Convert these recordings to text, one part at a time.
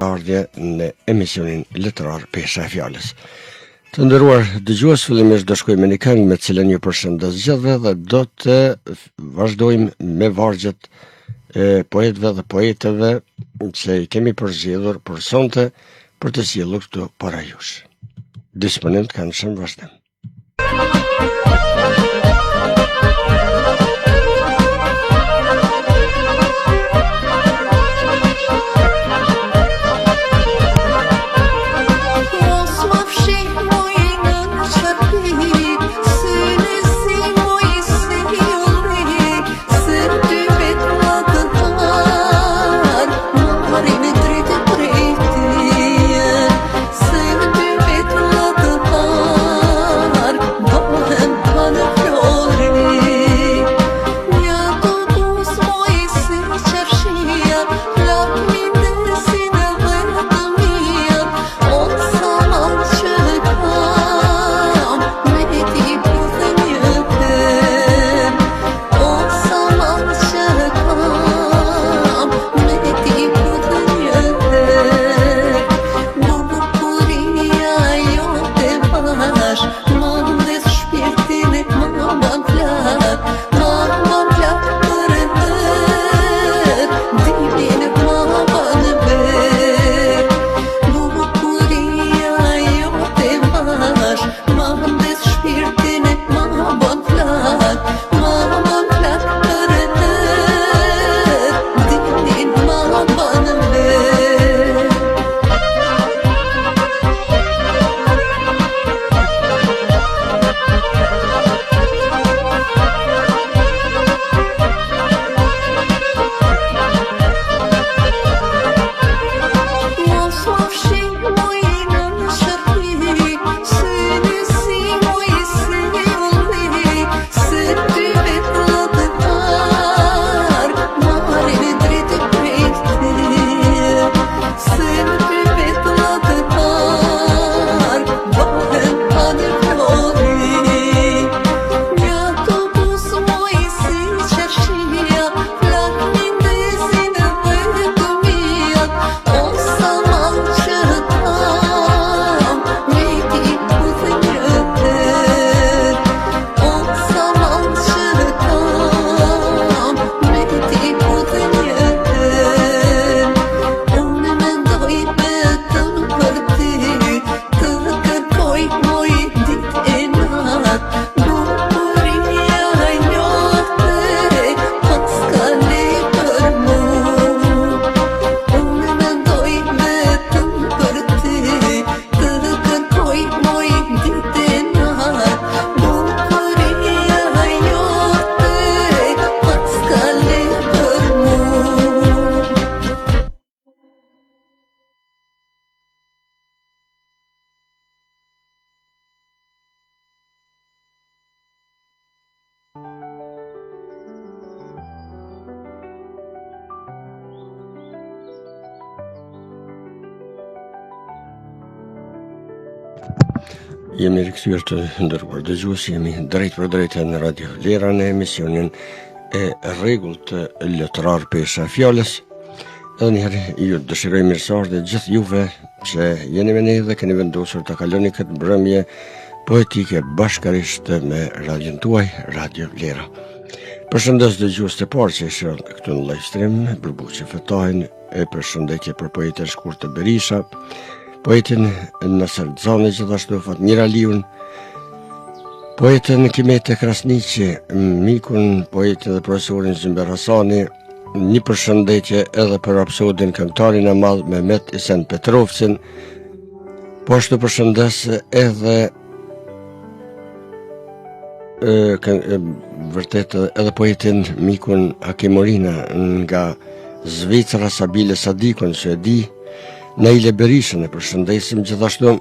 Ardhje në emisionin letrar Pesha e Fjalës. Të nderuar dëgjues, fillimisht do shkojmë me një këngë me të cilën ju përshëndes gjithëve dhe do të vazhdojmë me vargjet e poetëve dhe poeteve që i kemi përzgjedhur për sonte për të sjellur këtu para jush. Disponim të këndshëm vazhdim. Jemi rikthyer të nderuar dëgjues, jemi drejtpërdrejt në Radio Vlera në emisionin e rregullt letrar Pesha e Fjalës. Edhe një herë ju dëshiroj mirëseardhje gjithë juve që jeni me ne dhe keni vendosur të kaloni këtë mbrëmje poetike bashkërisht me radion tuaj, Radio Vlera. Përshëndes dëgjuesit e parë që ishin këtu në live stream, Bërbuqe Fetahin, e përshëndetje për poeten Shkurte Berisha, poetin Naser Xani gjithashtu Fatmir Aliun, poeten Kimete Krasniqi, mikun, poetin dhe profesorin Zymber Hasani, një përshëndetje edhe për rapsodin këngëtarin e madh Mehmet Isen Petrovcin, po ashtu përshëndes edhe e, e, vërtet edhe poetin mikun Hakim Morina nga Zvicra Sabile Sadikun që e di Naile Berishën e përshëndesim gjithashtu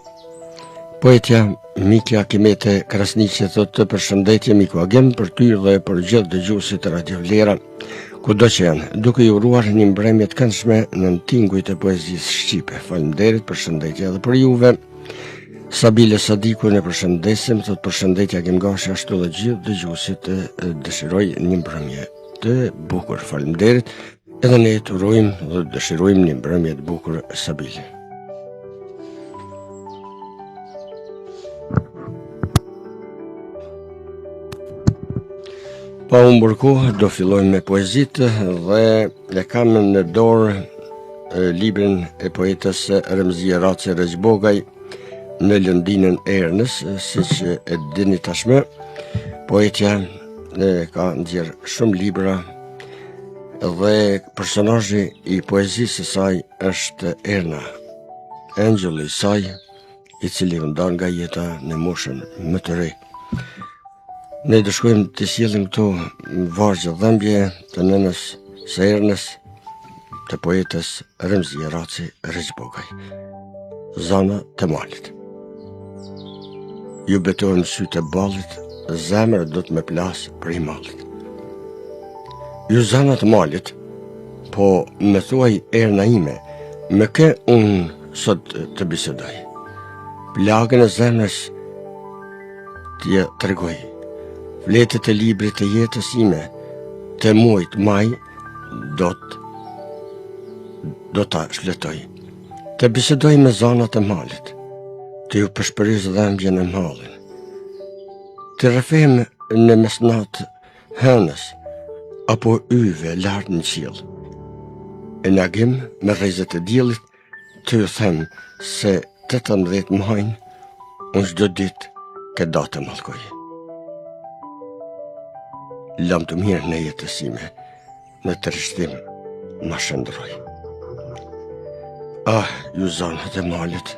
poetja mikja Kimete Krasniqi thotë përshëndetje miku Agim për ty dhe për gjithë dëgjuesit e Radio Vlera kudo që janë, duke ju uruar një mbrëmje të këndshme nën tingujt e poezisë shqipe. Faleminderit, përshëndetje edhe për juve. Sabile Sadikun e përshëndesim, thotë përshëndetje Agim Gashi ashtu dhe gjithë dëgjuesit e dëshiroj një mbrëmje të bukur. Faleminderit. Edhe ne të urojmë dhe dëshirojmë një mbrëmje të bukur stabile. Pa humbur kohë, do fillojmë me poezitë dhe e kam në dorë librin e poetes Remzie Raci Rexhbogaj në lëndinën e Ernës, siç e dini tashmë, poetja e ka nxjerrë shumë libra dhe personazhi i poezisë së saj është Erna, engjëlli i saj, i cili u nda nga jeta në moshën më të re. Ne do shkojmë të sjellim këto vargje dhembje të nënës së Ernës të poetes Remzie Raci Rexhbogaj. Zana të malit. Ju betohem n'sytë e ballit, zemra do të më plasë prej mallit. Ju zana të malit, po më thuaj Erna ime, me kë unë sot të bisedoj. Plagën e zemrës t'ia tregoj. Fletët e librit të jetës ime, të muajit maj, do të do ta shfletoj. Të bisedoj me zanat e malit, të ju pëshpëris dhembjen e mallin. Të rrëfehem në mesnatë hënës, apo yjve lart në qiell. E në agim me rrezet e diellit, Të ju them se 18 majin, unë çdo ditë këtë datë e mallkoj. Lamtumirën e jetës sime, në trishtim ma shndërroi. Ah, ju zanat e malit,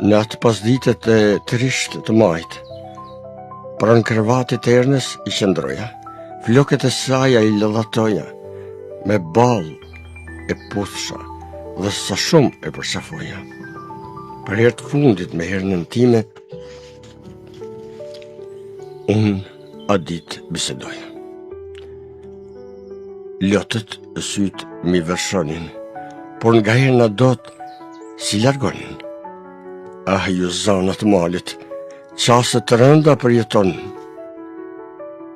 në atë pasdite të trishtë të majit, pranë krevatit të Ernës i qëndroja, flokët e saja i ledhatoja, me ballë e puthsha dhe sa shumë e përqafoja. Për herë të fundit me Ernën time, unë atë ditë bisedoja. Lotët sytë m'i vërshonin, por nga Erna dot s'i largonin. Ah, ju zana të malit, Çaste të rënda përjeton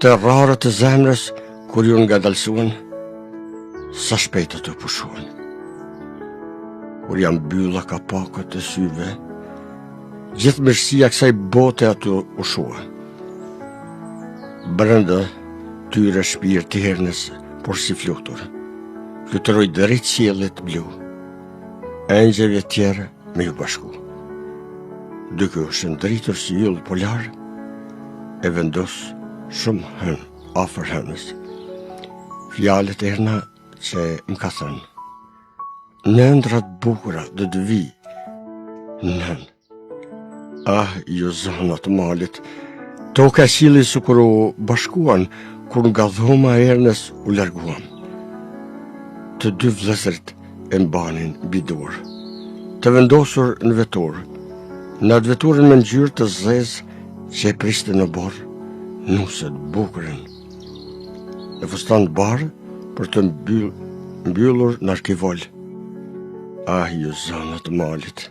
Të rrahrat e zemrës Kur ju ngadalësuan Sa shpejt ato pushuan Kur ia mbylla kapakët e syve Gjithë mirësia e kësaj bote aty u shua Brenda tyre shpirti i Ernës Porsi flutur Fluturoi drejt qiellit blu Engjëjve tjerë me iu bashku. Duke u shndritur si yll polar, e vendos shumë hën, afër hënës. Fjalët Erna që më ka thënë, në ëndrra të bukura do të vij, nënë. Ah, ju zana të malit, toka e qielli sikur u bashkuan, kur nga dhoma e Ernës u larguam. Të dy vëllezërit e mbanin mbi dorë, të vendosur në veturë, në atë veturën me ngjyrë të zezë që e priste në oborr, nuse të bukurën. Në fustan të bardhë për të mbyll, mbyllur në arkivol. Ah, ju zana të malit.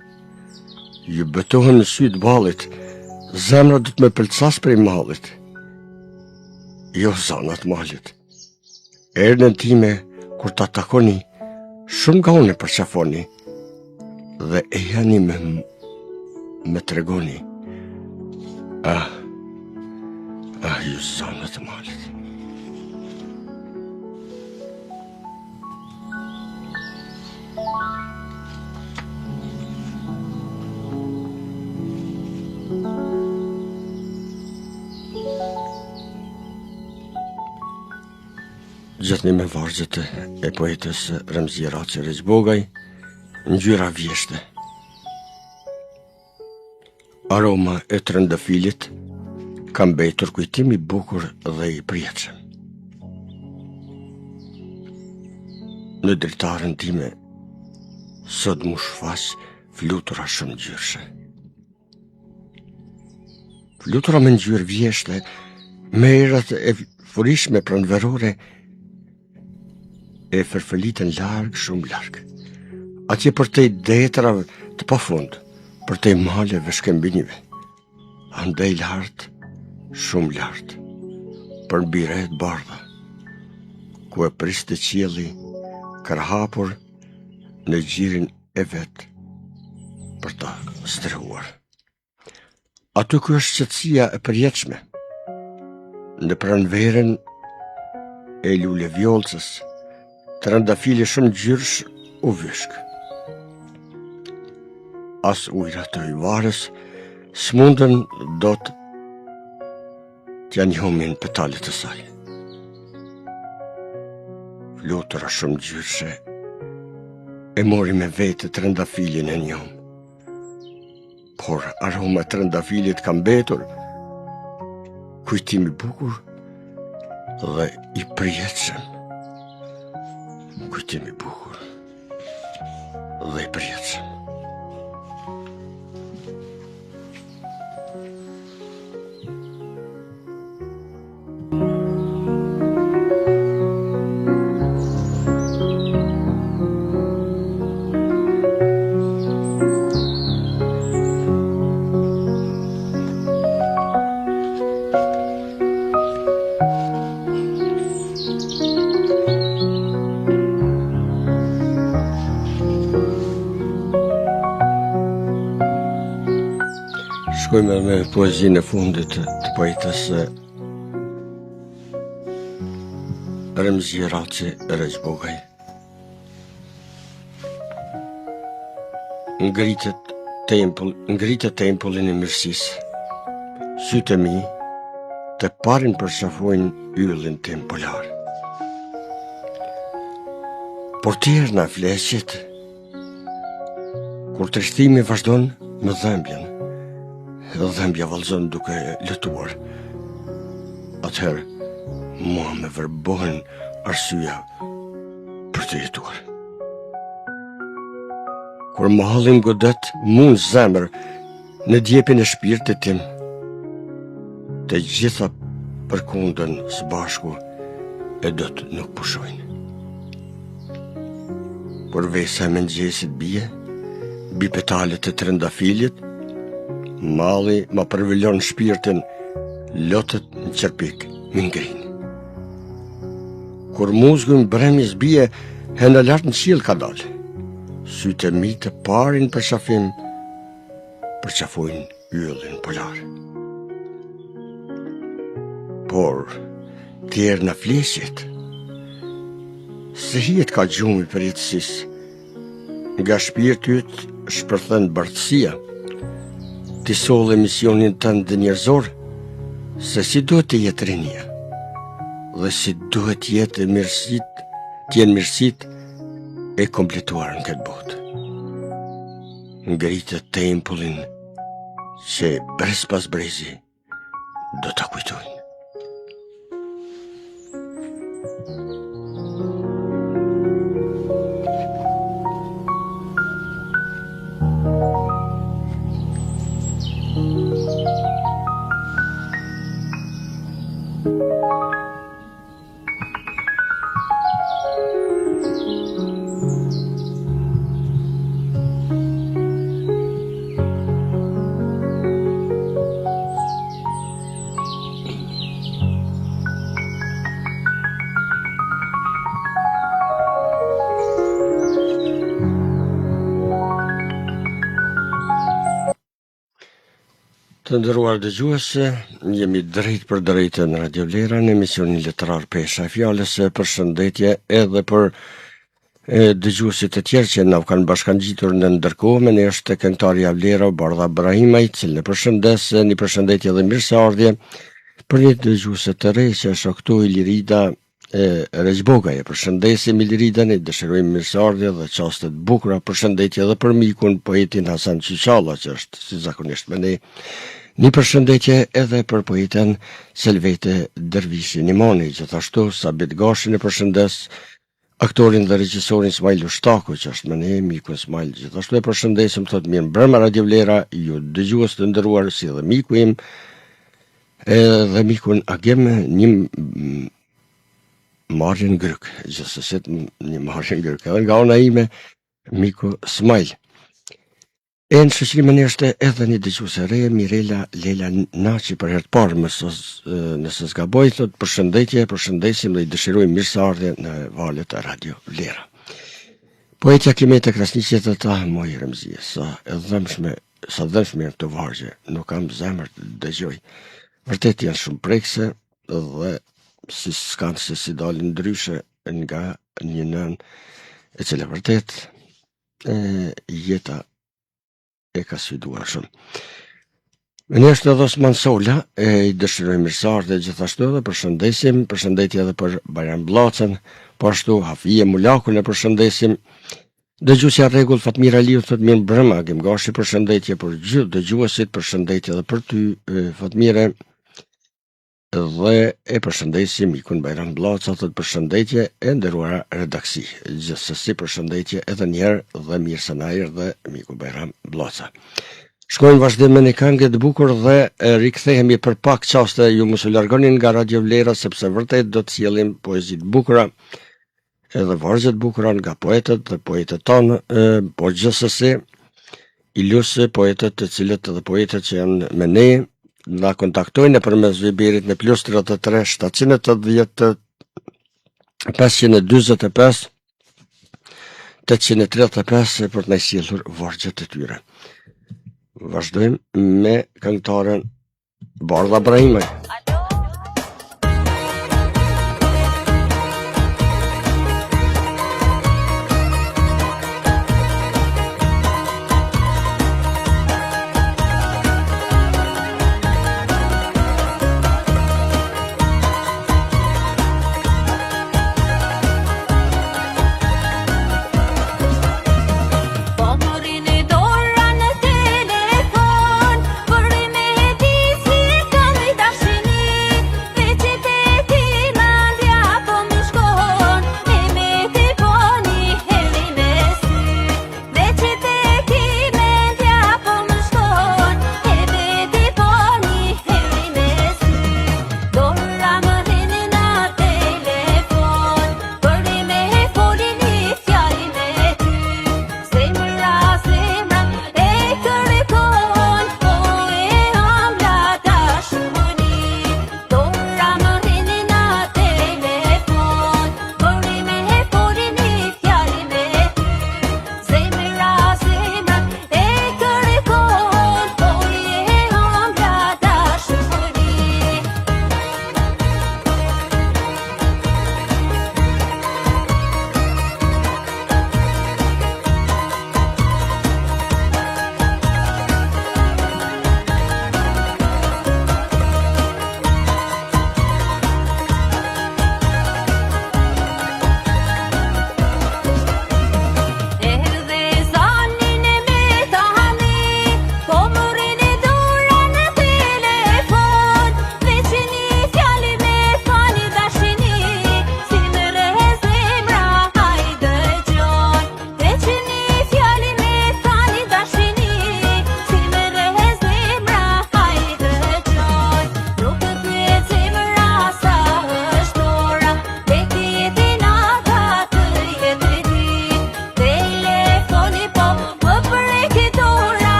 Ju betohem në sy të ballit, zemra do të më pëlcasë prej mallit. Jo zana të malit. Ernën time, kur ta takoni, shumë nga unë e përqafoni dhe ejani më, më tregoni. Ah, ah, ju zana të malit. Gjithnjë me vargjet e poetes Remzie Raci Rexhbogaj, ngjyra vjeshte. Aroma e trëndëfilit ka mbetur kujtim i bukur dhe i përjetshëm. Në dritaren time, sot m'u shfaq flutura shumëngjyrëshe. Flutura me ngjyrë vjeshte, me erat e furishme pranverore, e fërfëllitën larg, shumë larg. Atje përtej detrave të pafund, përtej maleve shkëmbinjve, andej lart, shumë lart, përmbi re të bardha. Ku e priste qielli krahëhapur në gjirin e vet për ta strehuar. Aty ku është qetësia e përjetshme, në pranverën e lulevjollcës, trëndafili shumëngjyrësh u vyshk. As ujërat e Ujëvarës s'mundën dot t'ia njomin petalet e saj. Flutura shumëngjyrëshe e mori me vete trëndafilin e njomë. Por aroma e trëndafilit ka mbetur kujtim i bukur dhe i përjetshëm. Kujtim i bukur dhe i përjetshëm. Shkojmë me poezinë e fundit të poetes Remzie Raci Rexhbogaj. Ngritet tempull, ngritet tempullin e mirësisë. Sytë e mi të parin përqafojnë yllin tim polar. Portierna fle e qetë, Kur trishtimi vazhdon me dhembjen, dhembja vallëzon duke lotuar. Atëherë, mua më verbohen arsyeja për të jetuar. Kur malli më godet mu në zemër, Në djepin e shpirtit tim, të gjitha përkunden së bashku e dot nuk pushojnë. Kur vesa e mëngjesit bie, mbi petalet e trëndafilit, malli ma përvëlon shpirtin, lotët në qerpik m'i ngrinë. Kur muzgu i mbrëmjes bie, hëna lart në qiell ka dalë. Sytë e mi të parin përqafim, përqafojnë yllin polar. Por, tjerna fle e qetë, se hijet ka gjumi i përjetësisë, nga shpirti yt shpërthen bardhësia, ti solle misionin tënd njerëzor, se si duhet të jetë rinia, dhe si duhet të jetë mirësitë, të jenë mirësitë e kompletuar në këtë botë. Ngrite tempullin që brez pas brezi do ta kujtojnë. Të nderuar dëgjues, jemi drejtpërdrejt në Radio Vlera në emisionin letrar Pesha e Fjalës, përshëndetje edhe për dëgjuesit e tjerë që na u kanë bashkangjitur në ndërkohë, me ne është këngëtarja Vlera Bardha Brahimaj, të cilën e përshëndes, një përshëndetje dhe mirëseardhje për një dëgjuese të re që është këtu Ilirida e Rexhbogaj. E përshëndesim Iliridën, i dëshirojmë mirëseardhje dhe çaste të bukura. Përshëndetje edhe për mikun, poetin Hasan Qyqalla, që është si zakonisht me ne. Një përshëndetje edhe për poeten Selvete Dervishi Nimoni, gjithashtu Sabit Gashin e përshëndes, aktorin dhe regjisorin Smajl Lushtaku, që është me ne, mikun Smajl, gjithashtu e përshëndesim, thotë mirëmbrëma Radio Vlera, ju dëgjues të nderuar, si dhe miku im, edhe mikun Agim, një marrje në grykë, gjithsesi një marrje në grykë, edhe nga ana ime, miku Smajl. E në shoqëri me ne është edhe një dëgjuese e re, Mirela Lela Naçi për herë të parë, mëse, nëse s'gaboj, thotë përshëndetje, përshëndesim dhe i dëshirojmë mirëseardhje në valët e Radio Vlera. Poetja Kimete Krasniqi thotë ah moj Remzie, sa e dhembshme, sa dhembshme janë këto vargje, nuk kam zemër të dëgjoj. Vërtet janë shumë prekëse dhe si s'kanë se si dalin ndryshe nga një nënë e cila vërtet e jeta e ka sfiduar shumë. Me ne është edhe Osman Sola, e i dëshirojmë mirëseardhje gjithashtu edhe përshëndesim, përshëndetje edhe për Bajram Bllacën, po ashtu Hafije Mulakun e përshëndesim, Dëgjuesja e rregullt Fatmir Aliu thotë mirëmbrëma, Agim Gashi përshëndetje për gjithë dëgjuesit, përshëndetje edhe për ty Fatmire. Dhe e përshëndesim mikun Bajram Bllaca thotë përshëndetje e nderuara redaksi. Gjithsesi përshëndetje edhe një herë dhe mirë se na erdhe miku Bajram Bllaca. Shkojmë vazhdim me një këngë të bukur dhe rikthehemi për pak çaste ju mos u largoni nga Radio Vlera sepse vërtet do të sjellim poezi të bukura edhe vargje të bukura nga poetët dhe poetet tanë, por gjithsesi i lus poetët të cilët edhe poetet që janë me ne, na kontaktojnë nëpërmes Viberit në plus 33 780 545 835 për të na sjellur vargjet e tyre. Vazhdojmë me këngëtaren Bardha Brahimaj. Po Në dora në telefon Për me di si kam i tashi.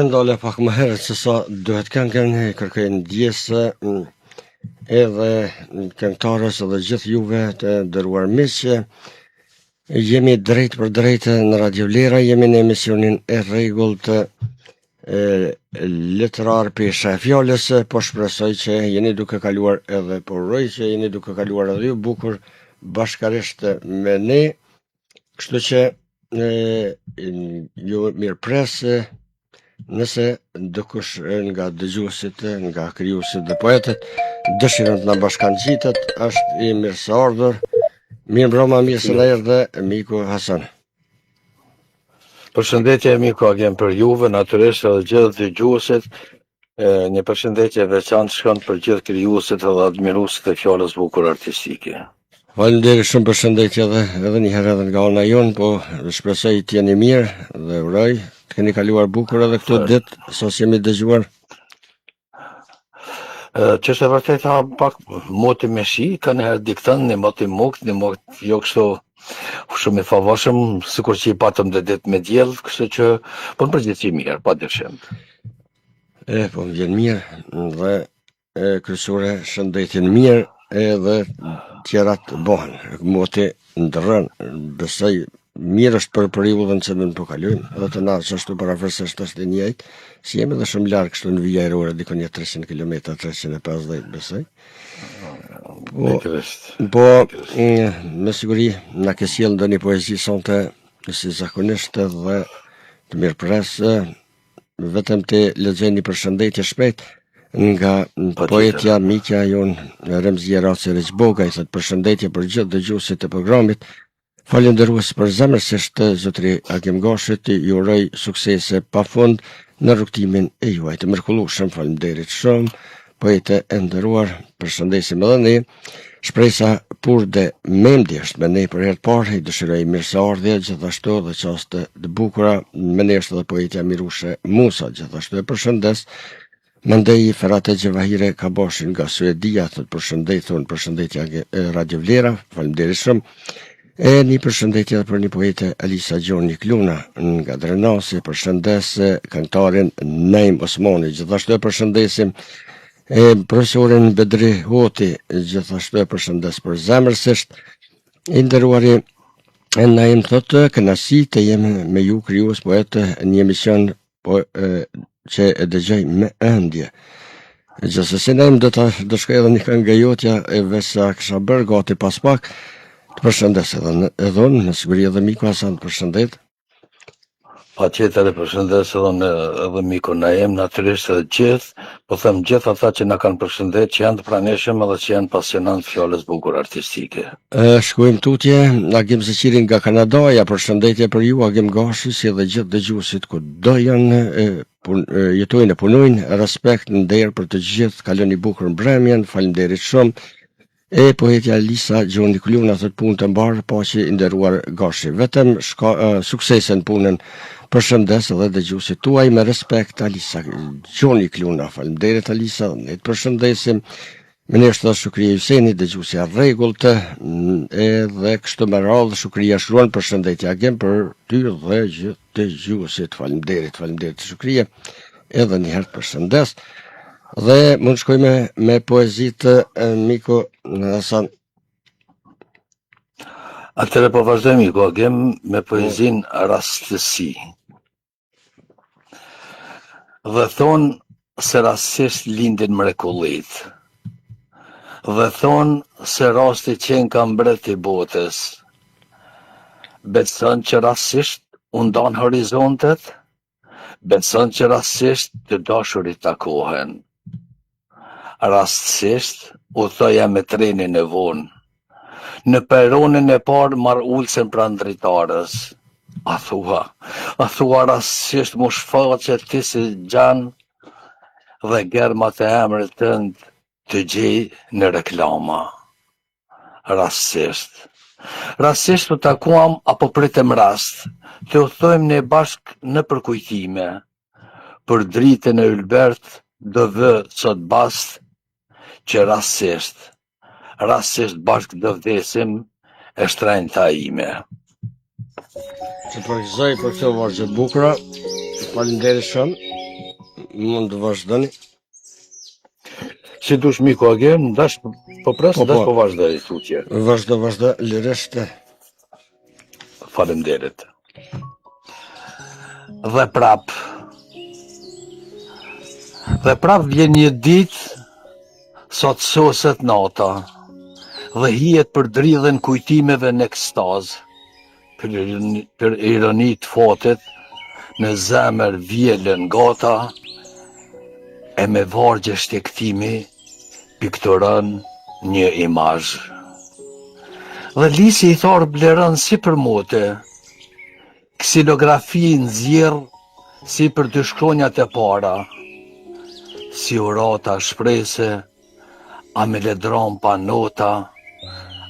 E ndala pak më herët se sa duhet këngën, e kërkoj ndjesë mm, edhe këngëtares edhe gjithë juve të nderuar miq. Jemi drejtpërdrejt në Radio Vlera, jemi në emisionin e rregullt e letrar Pesha e Fjalës, po shpresoj që jeni duke kaluar edhe po uroj që jeni duke kaluar edhe ju bukur bashkarisht me ne. Kështu që e, ju mirëpres nëse dikush nga dëgjuesit, nga krijuesit dhe poetët dëshiron të na bashkangjitet, është i mirëseardhur. Mirëmbrëma, mirë se na erdhe miku Hasan. Përshëndetje miku Agim për juve, natyrisht edhe gjithë dëgjuesit. Një përshëndetje e veçantë shkon për gjithë krijuesit edhe admiruesit e fjalës bukur artistike. Faleminderit shumë përshëndetje edhe edhe një herë edhe nga ana jonë, po shpresoj të jeni mirë dhe uroj të keni kaluar bukur edhe këto ditë sa s'jemi dëgjuar. Që është e vërteta pak moti me shi, kanjëherë dikton një mot i mugët, një mot jo kështu shumë i favorshëm, sikur që i patëm dhe ditë me diell, kështu që po në përgjithësi mirë, pa dyshim. E, po më vjen mirë dhe e kryesore shëndetin mirë edhe tjerat bëhen. Moti ndërron, besoj mirë është për periudhën që ne po kalojmë, edhe te na ashtu përafërsisht është i njëjtë, s'jemi edhe shumë larg kështu në vija ajrore, diku një 300 km, 350 besoj. Po, po mm, me siguri na ke sjellë ndonjë poezi sonte si zakonisht edhe të mirëpres Vetëm të lexoj një përshëndetje shpejt nga poetja mikja jonë Remzije Raci Rexhbogaj, thotë përshëndetje për gjithë dëgjuesit e programit. Falënderues përzemërsisht zotri Agim Gashit, ju uroj suksese pa fund në rrugëtimin e juaj të mrekullueshëm. Faleminderit shumë. Poete e nderuar, përshëndesim edhe ne. Shpresa Purde Memdi është me ne për herë të parë, i dëshiroj mirëseardhje gjithashtu dhe çaste të bukura. Me ne është edhe poetja Mirushe Musa, gjithashtu e përshëndes. Mandej Ferate Xhevahire Kabashi nga Suedia, thotë përshëndet, thonë përshëndetje Radio Vlera, faleminderit shumë. E një përshëndetje edhe për një poete Alisa Gjoni Kluna nga Drenasi, përshëndes këngëtarin Naim Osmani, gjithashtu e përshëndesim E profesorin Bedri Hoti, gjithashtu e përshëndes përzemërsisht, i nderuari e Naim thotë, kënaqësi të jem me ju krijues poet në një emision po, e, që e dëgjoj me ëndje. Gjithsesi Naim do të do shkoj edhe një këngë jotja e veç sa kisha bërë gati pas pak. Të përshëndes edhe edhe unë, me siguri edhe miku Hasan të përshëndet. Patjetër e përshëndes edhe unë edhe mikun Naim, natyrisht edhe gjithë, po them gjithë ata që na kanë përshëndet, që janë të pranishëm edhe që janë pasionantë të fjalës bukur artistike. E, shkojmë tutje, Agim Zeqiri nga Kanadaja, përshëndetje për ju, Agim Gashi, si edhe gjithë dëgjuesit kudo janë, e, pun, e, jetojnë e punojnë, respekt, nder për të gjithë, kaloni bukur mbrëmjen, faleminderit shumë. E poetja Lisa Gjoni Kluna thotë punë të mbarë, paçi i nderuar Gashi. Vetëm shka, uh, suksese në punën. Përshëndes dhe dëgjuesit tuaj me respekt Alisa Gjoni Kluna. Faleminderit Alisa, ne të përshëndesim. Me ne është dhe Shukrije Hyseni, dëgjuesja e rregullt, edhe kështu me radhë Shukrija shkruan përshëndetje Agim për ty dhe gjithë dëgjuesit. Faleminderit, faleminderit Shukrije. Edhe një herë të përshëndes. Dhe mund të shkojmë me, me poezitë miku Hasan. Atëherë po vazhdojmë miku Agim me poezinë Rastësi. Dhe thonë se rastësisht lindin mrekullitë. Dhe thonë se rasti qenka mbret i botës. Beson që rastësisht u ndanë horizontet? Beson që rastësisht të dashurit takohen? Rastësisht udhëtoja me trenin e vonë. Në peronin e parë marr ulësen pranë dritares. A thua, a thua rastësisht m'u shfaqe ti si xhan dhe germat e emrit tënd të gjej në reklama. Rastësisht. Rastësisht u takuam apo pritëm rast, të udhëtojmë ne bashkë nëpër kujtime. Për dritën e ylbert do vë sot bast që rastësisht, rastësisht bashkë do vdesim e shtrenjta ime. Të përgëzoj për këto vargje të bukura. Faleminderit shumë. mund të vazhdoni. Si dush miku Agim, dash po pres, Po, dash po. po vazhdoj tutje. Vazhdo, vazhdo, lirisht. Faleminderit. Dhe prap. Dhe prap vjen një ditë sot soset nata dhe hijet përdridhen kujtimeve në ekstazë. Për ironi, për ironi të fatit, në zemër vjelen gata e me vargje shtegtimi pikturon një imazh. Dhe lisi i tharë bleron si për mote, ksilografi nxjerr si për dy shkronjat e para, si urata shprese, a me ledron pa nota,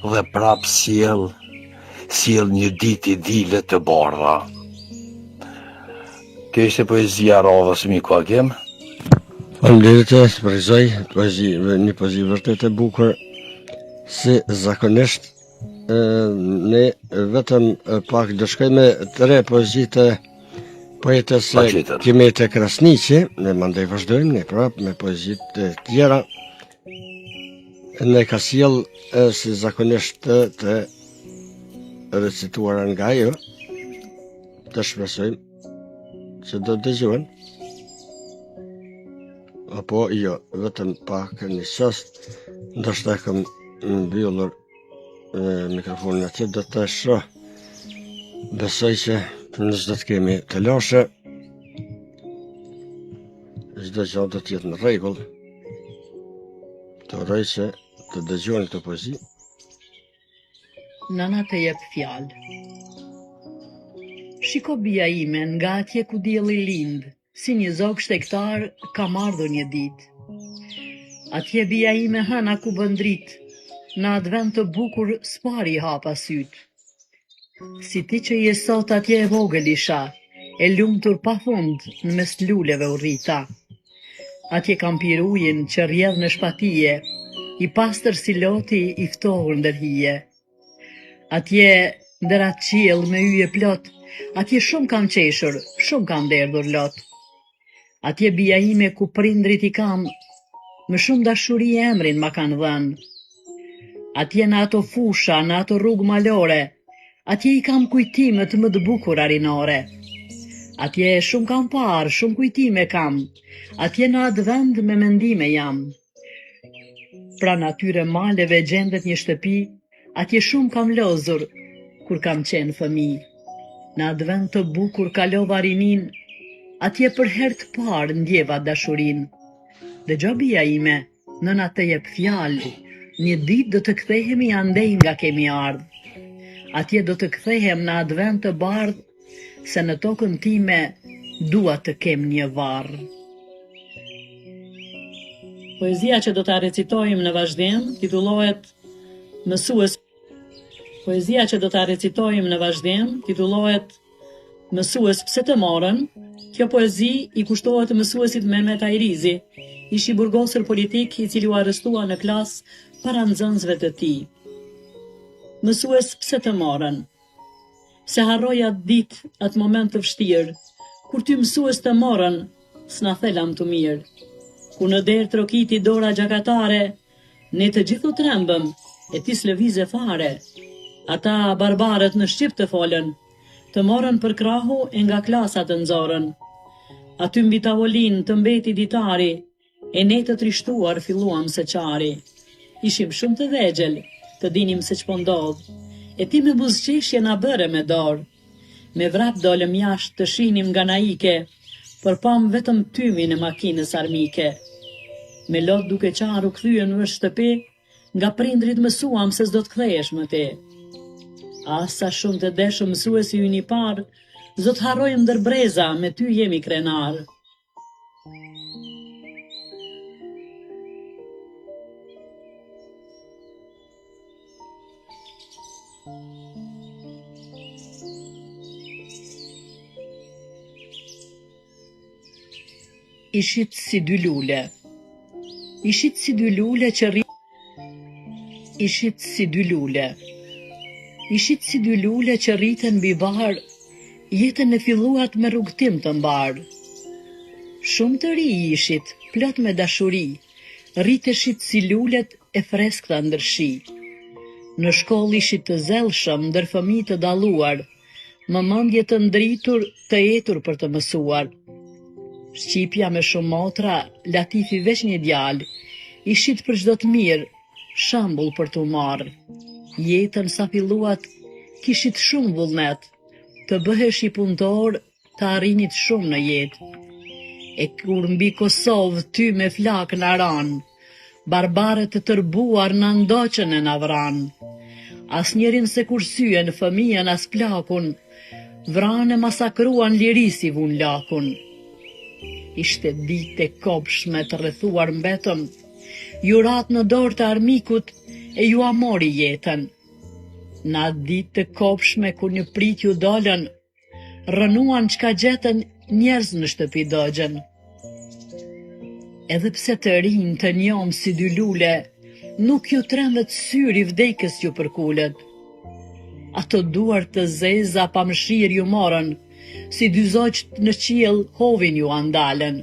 dhe prap sjell, sjell një ditë idile të bardha. Kjo ishte poezia e radhës miku Agim. Faleminderit të përgëzoj, poezi, një poezi vërtet e bukur, si zakonisht e, ne vetëm pak do shkojmë me tre poezi të poetes Patjetër. Kimete Krasniqi, ne mandej vazhdojmë ne prap me poezitë të tjera. Ne ka sjell e, si zakonisht të, të recituara nga ajo. Të shpresojmë që do të dëgjohen. Apo jo, vetëm pak një çast, ndoshta e kam mbyllur e, mikrofonin atje, do të shoh. Besoj që s'do të kemi telashe. Çdo gjë do të jetë në rregull. Të uroj që të dëgjoni këtë poezi. Nëna të jep fjalë. Shiko bija ime nga atje ku dielli lind, si një zog shtegtar kam ardhur një ditë. Atje bija ime hëna ku bën dritë, në atë vend të bukur s'pari i hapa sytë. Si ti që je sot atje e vogël isha, e lumtur pa fund në mes luleve u rrita. Atje kam pirë ujin që rrjedh në shpatije, i pastër si loti i ftohur ndër hije. Atje ndër atë qiell me yje plot, atje shumë kam qeshur, shumë kam derdhur lot. Atje bija ime ku prindrit i kam, me shumë dashuri emrin ma kanë dhënë. Atje në ato fusha, në ato rrugë malore, atje i kam kujtimet më të bukura rinore. Atje shumë kam parë, shumë kujtime kam, atje në atë vend me mendime jam. Pranë atyre maleve gjendet një shtëpi, atje shumë kam lozur kur kam qenë fëmijë. Në atë vend të bukur kalova rininë, atje për herë të parë ndjeva dashurinë. Dëgjo bija ime, nëna të jep fjalë, një ditë do të kthehemi andej nga kemi ardhë. Atje do të kthehem në atë vend të bardhë, se në tokën time dua të kem një varr. Poezia që do ta recitojmë në vazhdim titullohet Mësues. Poezia që do ta recitojmë në vazhdim titullohet Mësues pse të morën? Kjo poezi i kushtohet mësuesit Mehmet Ajrizi, ish i burgosur politik i cili u arrestua në klasë para nxënësve të tij. Mësues pse të morën? S'e harroj atë ditë, atë moment të vështirë, kur ty mësues të morën, s'na the lamtumirë. Kur në derë trokiti dora gjakatare, ne të gjithë u trembëm, e ti s'lëvize fare. Ata barbarët në shqip të folën, të morën për krahu e nga klasa të nxorën. Aty mbi tavolinë të mbeti ditari, e ne të trishtuar filluam së qari. Ishim shumë të vegjël, të dinim se ç'po ndodh, e ti me buzëqeshje na bëre me dorë. Me vrap dolëm jashtë të shihnim nga na ike, por pamë vetëm tymin e makinës armike. Me lot duke qarë u kthyem në shtëpi, nga prindërit mësuam se s'do të kthehesh më ti. Ah, sa shumë të deshëm mësuesi ynë i parë, s'do të harrojmë ndër breza, me ty jemi krenarë. Ishit si dy lule. Ishit si dy lule që rri Ishit si dy lule. Ishit si dy lule që rriten mbi bar, jetën e filluat me rrugëtim të mbarë. Shumë të ri ishit, plot me dashuri, rriteshit si lulet e freskëta ndër shi. Në shkollë ishit të zellshëm, ndër fëmijë të dalluar, me mendje të ndritur, të etur për të mësuar. Shqipja me shumë motra, Latifi veç një djalë, ishit për çdo të mirë, shembull për t'u marrë. Jetën sa filluat, kishit shumë vullnet, të bëheshit punëtor, të arrinit shumë në jetë. E kur mbi Kosovë tym e flakë na ranë, barbarët e tërbuar na ndoqën e na vranë. Asnjërin s'e kursyen, fëmijën as plakun, vranë e masakruan lirisë i vunë lakun. Ishte ditë e kobshme të rrethuar mbetëm, ju ratë në dorë të armikut e jua mori jetën. Në atë ditë të kobshme kur në pritë ju dolën, Rrënuan çka gjetën njerëz në shtëpi dogjën. Edhe pse të rinj të njomë si dy lule, nuk ju trembët syri vdekjes ju përkulët. Ato duar të zeza pa mëshirë ju morën, si dy zogjtë në qiell hovin jua ndalën.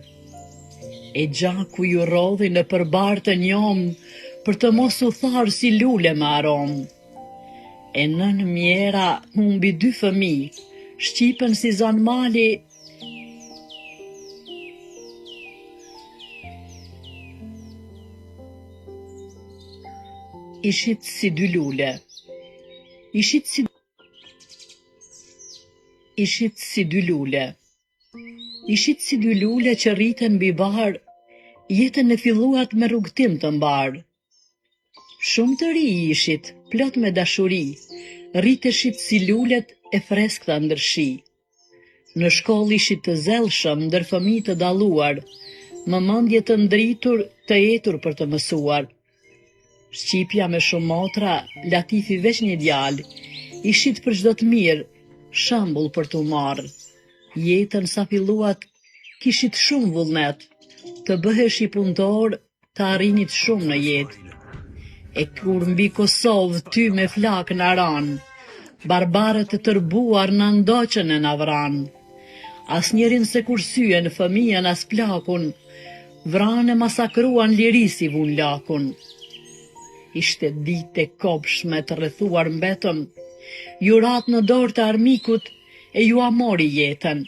E gjaku ju rrodhi nëpër bar të njomë, për të mos u tharë si lule me aromë. E nënë mjera humbi dy fëmijë, Shqipen si zanë mali, Ishit si dy lule. Ishit si Ishit si dy lule. Ishit si dy lule që rriten mbi bar, jetën e filluat me rrugëtim të mbarë. Shumë të ri ishit, plot me dashuri, rriteshit si lulet e freskëta ndër shi. Në shkollë ishit të zellshëm, ndër fëmijë të dalluar, me mendje të ndritur, të etur për të mësuar. Shqipja me shumë motra, Latifi veç një djalë, ishit për çdo të mirë, shembull për t'u marrë. Jetën sa filluat, kishit shumë vullnet, të bëheshit punëtor, të arrinit shumë në jetë. E kur mbi Kosovë tym e flakë na ranë, barbarët e tërbuar na ndoqën e na vranë. Asnjërin s'e kursyen, fëmijën as plakun, vranë e masakruan lirisë i vunë lakun. Ishte ditë e kobshme të rrethuar mbetëm, ju ratë në dorë të armikut e jua mori jetën.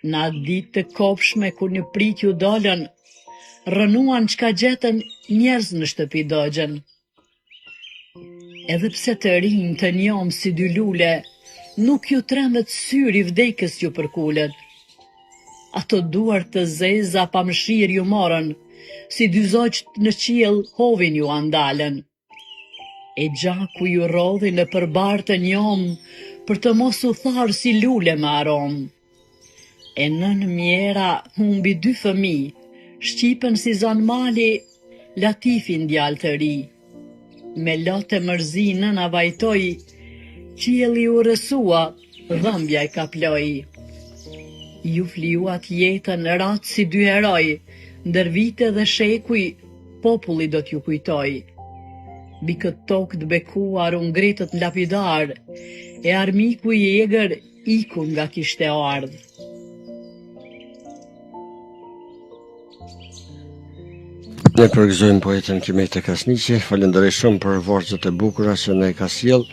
Në atë ditë të kobshme kur në pritë ju dolën, rrënuan çka gjetën njerëz në shtëpi dogjën. Edhe pse të rinj të njomë si dy lule, nuk ju trembët syri vdekjes ju përkulët. Ato duar të zeza pa mëshirë ju morën, si dy zogjtë në qiell hovin jua ndalën. E gjaku ju rrodhi nëpër bar të njomë për të mos u tharë si lule me aromë. E nënë mjera humbi dy fëmijë, Shqipen si zanë mali, Latifin djalë të ri. Me lot e mërzi nëna vajtoi, qielli u errësua, Dhëmbja e kaploi. Ju flijuat jetën, ratë si dy heroj, ndër vite dhe shekuj, populli do t'ju kujtojë. Mbi këtë tokë të bekuar u ngritët në lapidar, e armiku i egër iku nga kishte ardhë. Ne përgëzojmë poeten Kimete Krasniqi, falenderoj shumë për vargjet e bukura që na i ka sjell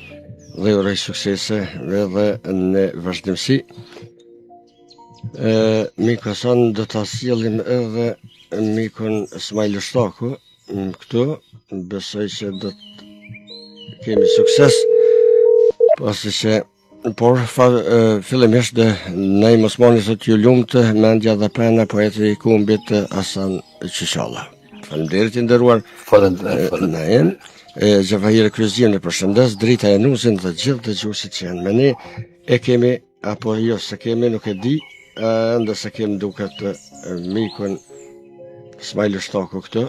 dhe uroj suksese edhe në vazhdimësi. E, Miku Hasan do ta sjellim edhe mikun Smajl Lushtaku këtu, besoj që do të kemi sukses, pasi që Por, fa, fillimisht dhe Naim Osmani thotë ju lumtë mendja dhe pena poeti i kombit Hasan Qyqalla. Faleminderit i nderuar. Faleminderit. Naim. E Xhevahire Kryeziun e përshëndes, Drita Januzin dhe gjithë dëgjuesit që janë me ne. E kemi apo jo s'e kemi, nuk e di, ende s'e kemi duket mikun Smajl Lushtaku këtu.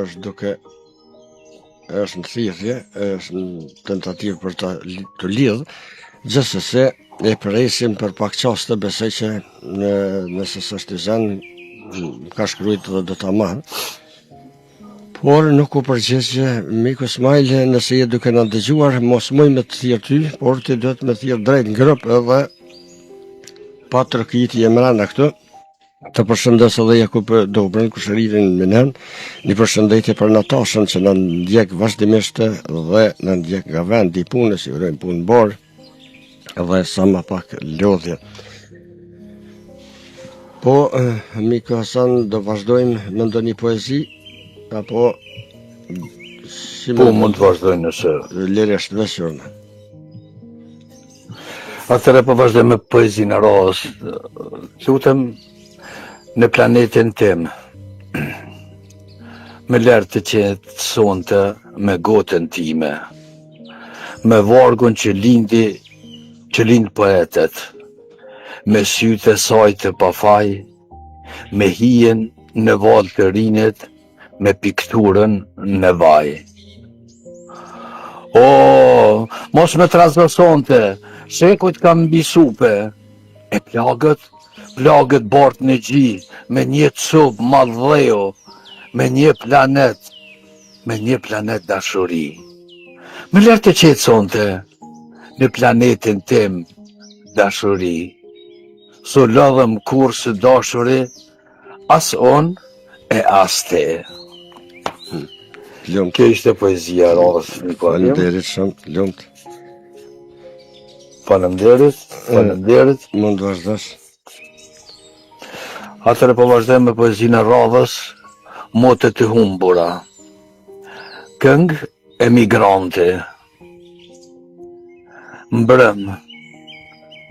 Është duke është në thirrje, është në tentativë për ta të lidh, gjithsesi e presim për pak çaste, besoj që në, nëse s'është i zënë, më ka shkrujt dhe do ta marr. Por nuk u përgjigj miku Smajl, nëse je duke na dëgjuar, mos muj me të thirr ty, por ti duhet me thirr drejt në grup edhe pa trokitje mrena këtu. Të përshëndes edhe Jakup Dobrën, kushëririn me nënë, një përshëndetje për Natashën që na ndjek vazhdimisht dhe na ndjek nga vendi i punës, i urojmë punë mbarë dhe sa ma pak lodhje. Po, eh, Miko Hasan, do vazhdojmë me ndonjë poezi, apo... Si po, mund të vazhdojmë nëse... Lirisht, veç urdhno. Atëherë po vazhdoj me poezinë e radhës. Lutem në planetin tim. Më lër të qetë sonte me gotën time. Me vargun që lindi, që lind poetët. Me sytë e saj të pafaj, me hijen në valë të Rinit, me pikturën në vaj. O, mos më trazo sonte, shekujt kam mbi supe, e plagët, plagët bart në gji, me një copë mal dheu, me një planet, me një planet dashuri. Më lër të qetë sonte, në planetin tim dashuri. S'u lodhëm kurrë së dashuri, As unë e as ti. Hm. Lumtë. Kjo ishte poezia e radhës. Faleminderit shumë, lumtë. Faleminderit, faleminderit. Mund të vazhdosh. Atëherë po vazhdojmë me poezinë e radhës, Mote të humbura. Këngë emigranti. Mbrëm.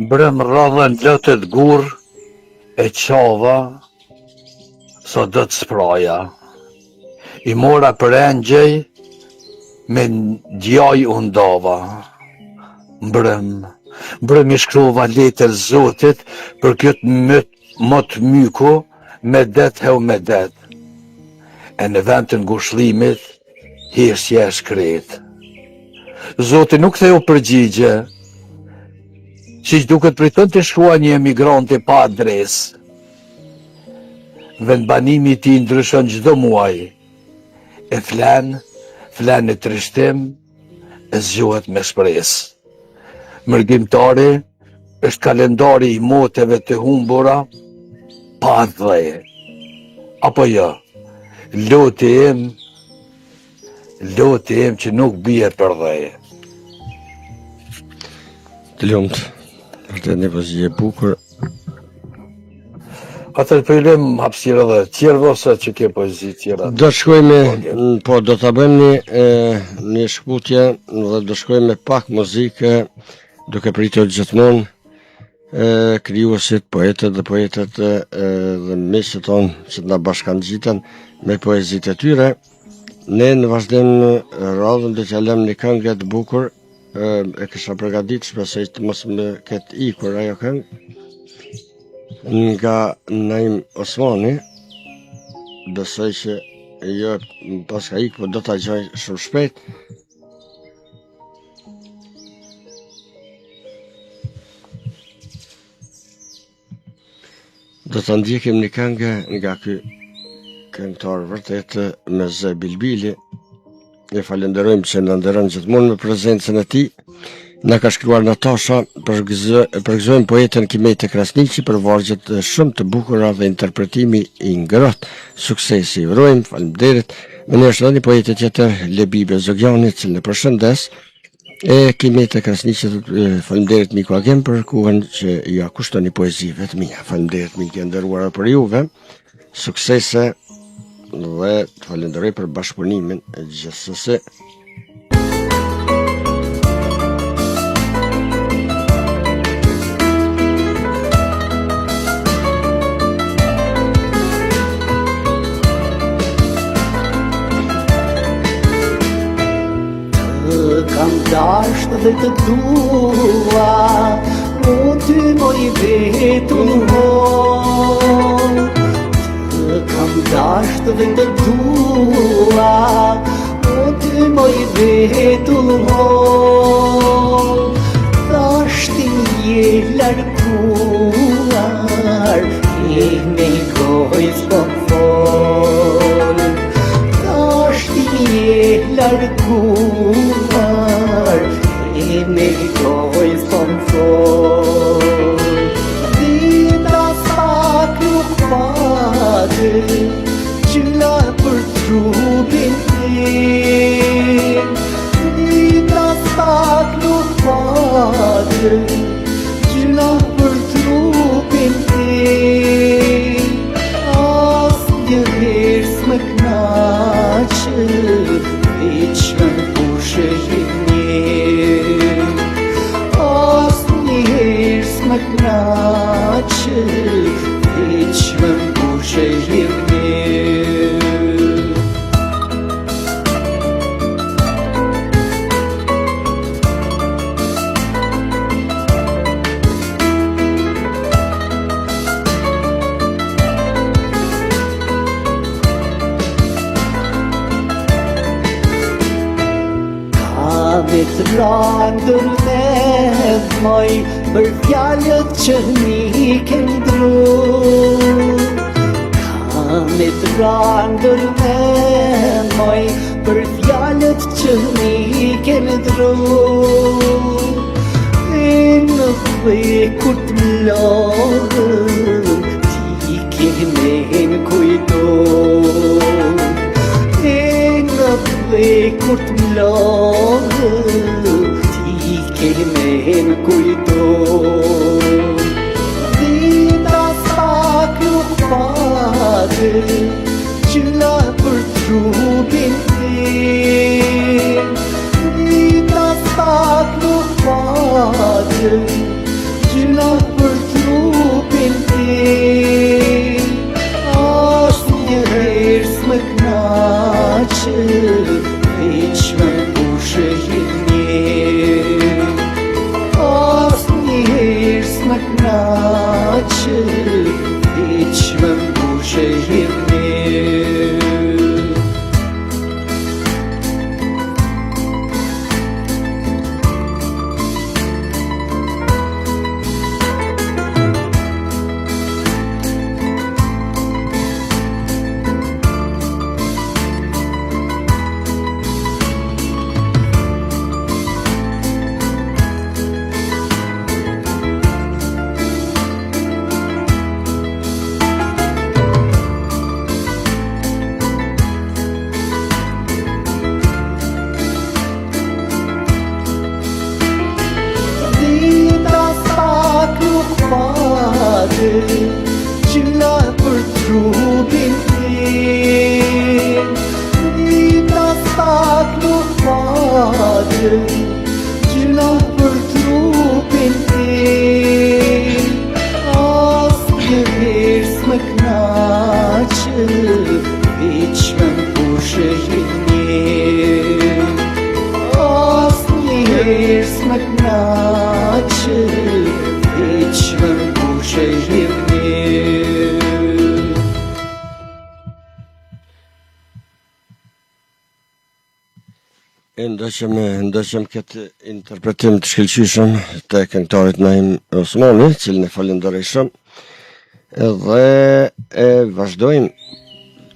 Mbrëm rrodhën lotët gurë e qava sa do të spraja. I mora për engjëj me djaj u ndava. Mbrëm, mbrëm i shkrova letër zotit për këtë myt Mot myku, medet heu medet, e në vend të ngushllimit, heshtja e shkretë. Zoti nuk ktheu përgjigje, siç duket priton t'i shkruaj një emigranti pa adresë. Vendbanimi i tij ndryshon çdo muaj, e flen, flen në trishtim, e zgjohet me shpresë. Mërgimtari është kalendari i moteve të humbura pa atdhe. Apo jo, loti im, loti im që nuk bie përdhe. Të lumtë, vërtet një poezi e bukur, Atëherë po i lëmë hapësirë edhe tjerëve ose që ke poezi tjera. Do të shkojmë, po do ta bëjmë një e, një shkëputje dhe do shkojmë me pak muzikë duke pritur gjithmonë e, krijuesit, poetët dhe poetet e, dhe miqtë tonë që të na bashkangjiten me poezitë e tyre. Ne në vazhdim radhën do t'ia lëmë një këngë të bukur e kisha përgatit, shpresoj të mos më ketë ikur ajo këngë nga Naim Osmani besoj që jo më paska ikur, po do ta gjej shumë shpejt Do të ndjekim një këngë nga ky këngëtar vërtet me zë bilbili. E falënderojmë që na nderon gjithmonë me prezencën e tij. Na ka shkruar Natasha, përgëzojmë poeten Kimete Krasniqi për vargjet shumë të bukura dhe interpretimi i ngrohtë. Suksese i urojmë, faleminderit. Me ne është edhe një poete tjetër, Lebibe Zogjani, të cilën e përshëndes. E Kimete Krasniqi thotë faleminderit miku Agim për kohën që ia kushtoni poezive të mia. Faleminderit mike e nderuar për juve. Suksese dhe të falenderoj për bashkëpunimin e gjithsesi. Kam dasht dhe të dua Mu ty moj vetull Të kam dasht dhe të dua Mu ty moj vetull Tashti je larguar E me gojë s'po fol Tashti je larguar E me gojë s'po fol Dita pak nuk pa. Gjynah për trupin tim Dritë aspak nuk pate Gjynah për trupin tim Asnjëherë s'më knaqe Veç më mbushe hidhnim Asnjëherë s'më knaqe Veç më mbushe hidhnim Ka me t'ra ndër mend moj Për fjalët që m'i ke ndrru Ka me t'ra ndër mend moj Për fjalët që m'i ke ndrru E në dhe kur të mlodhëm Ti ke me më kujtu E në dhe kur të mlodhëm Ti ke me më kujtu Dritë aspak nuk pate Gjynah për trupin tim Dritë aspak nuk pate Gjynah për trupin tim Asnjëherë s'më knaqe Veç më mbushe hidhnim Asnjëherë s'më knaqe Veç më mbushe hidhnim Dritë aspak nuk pate Gjynah për trupin tim Dritë aspak nuk pate Gjynah për trupin tim Asnjëherë s'më knaqe Veç më mbushe hidhnim Asnjëherë s'më knaqe Veç më mbushe hidhnim E ndoqëm, ndoqëm këtë interpretim të shkëlqyeshëm të këngëtarit Naim Osmani, cilin e falenderoj shumë. Edhe e vazhdojmë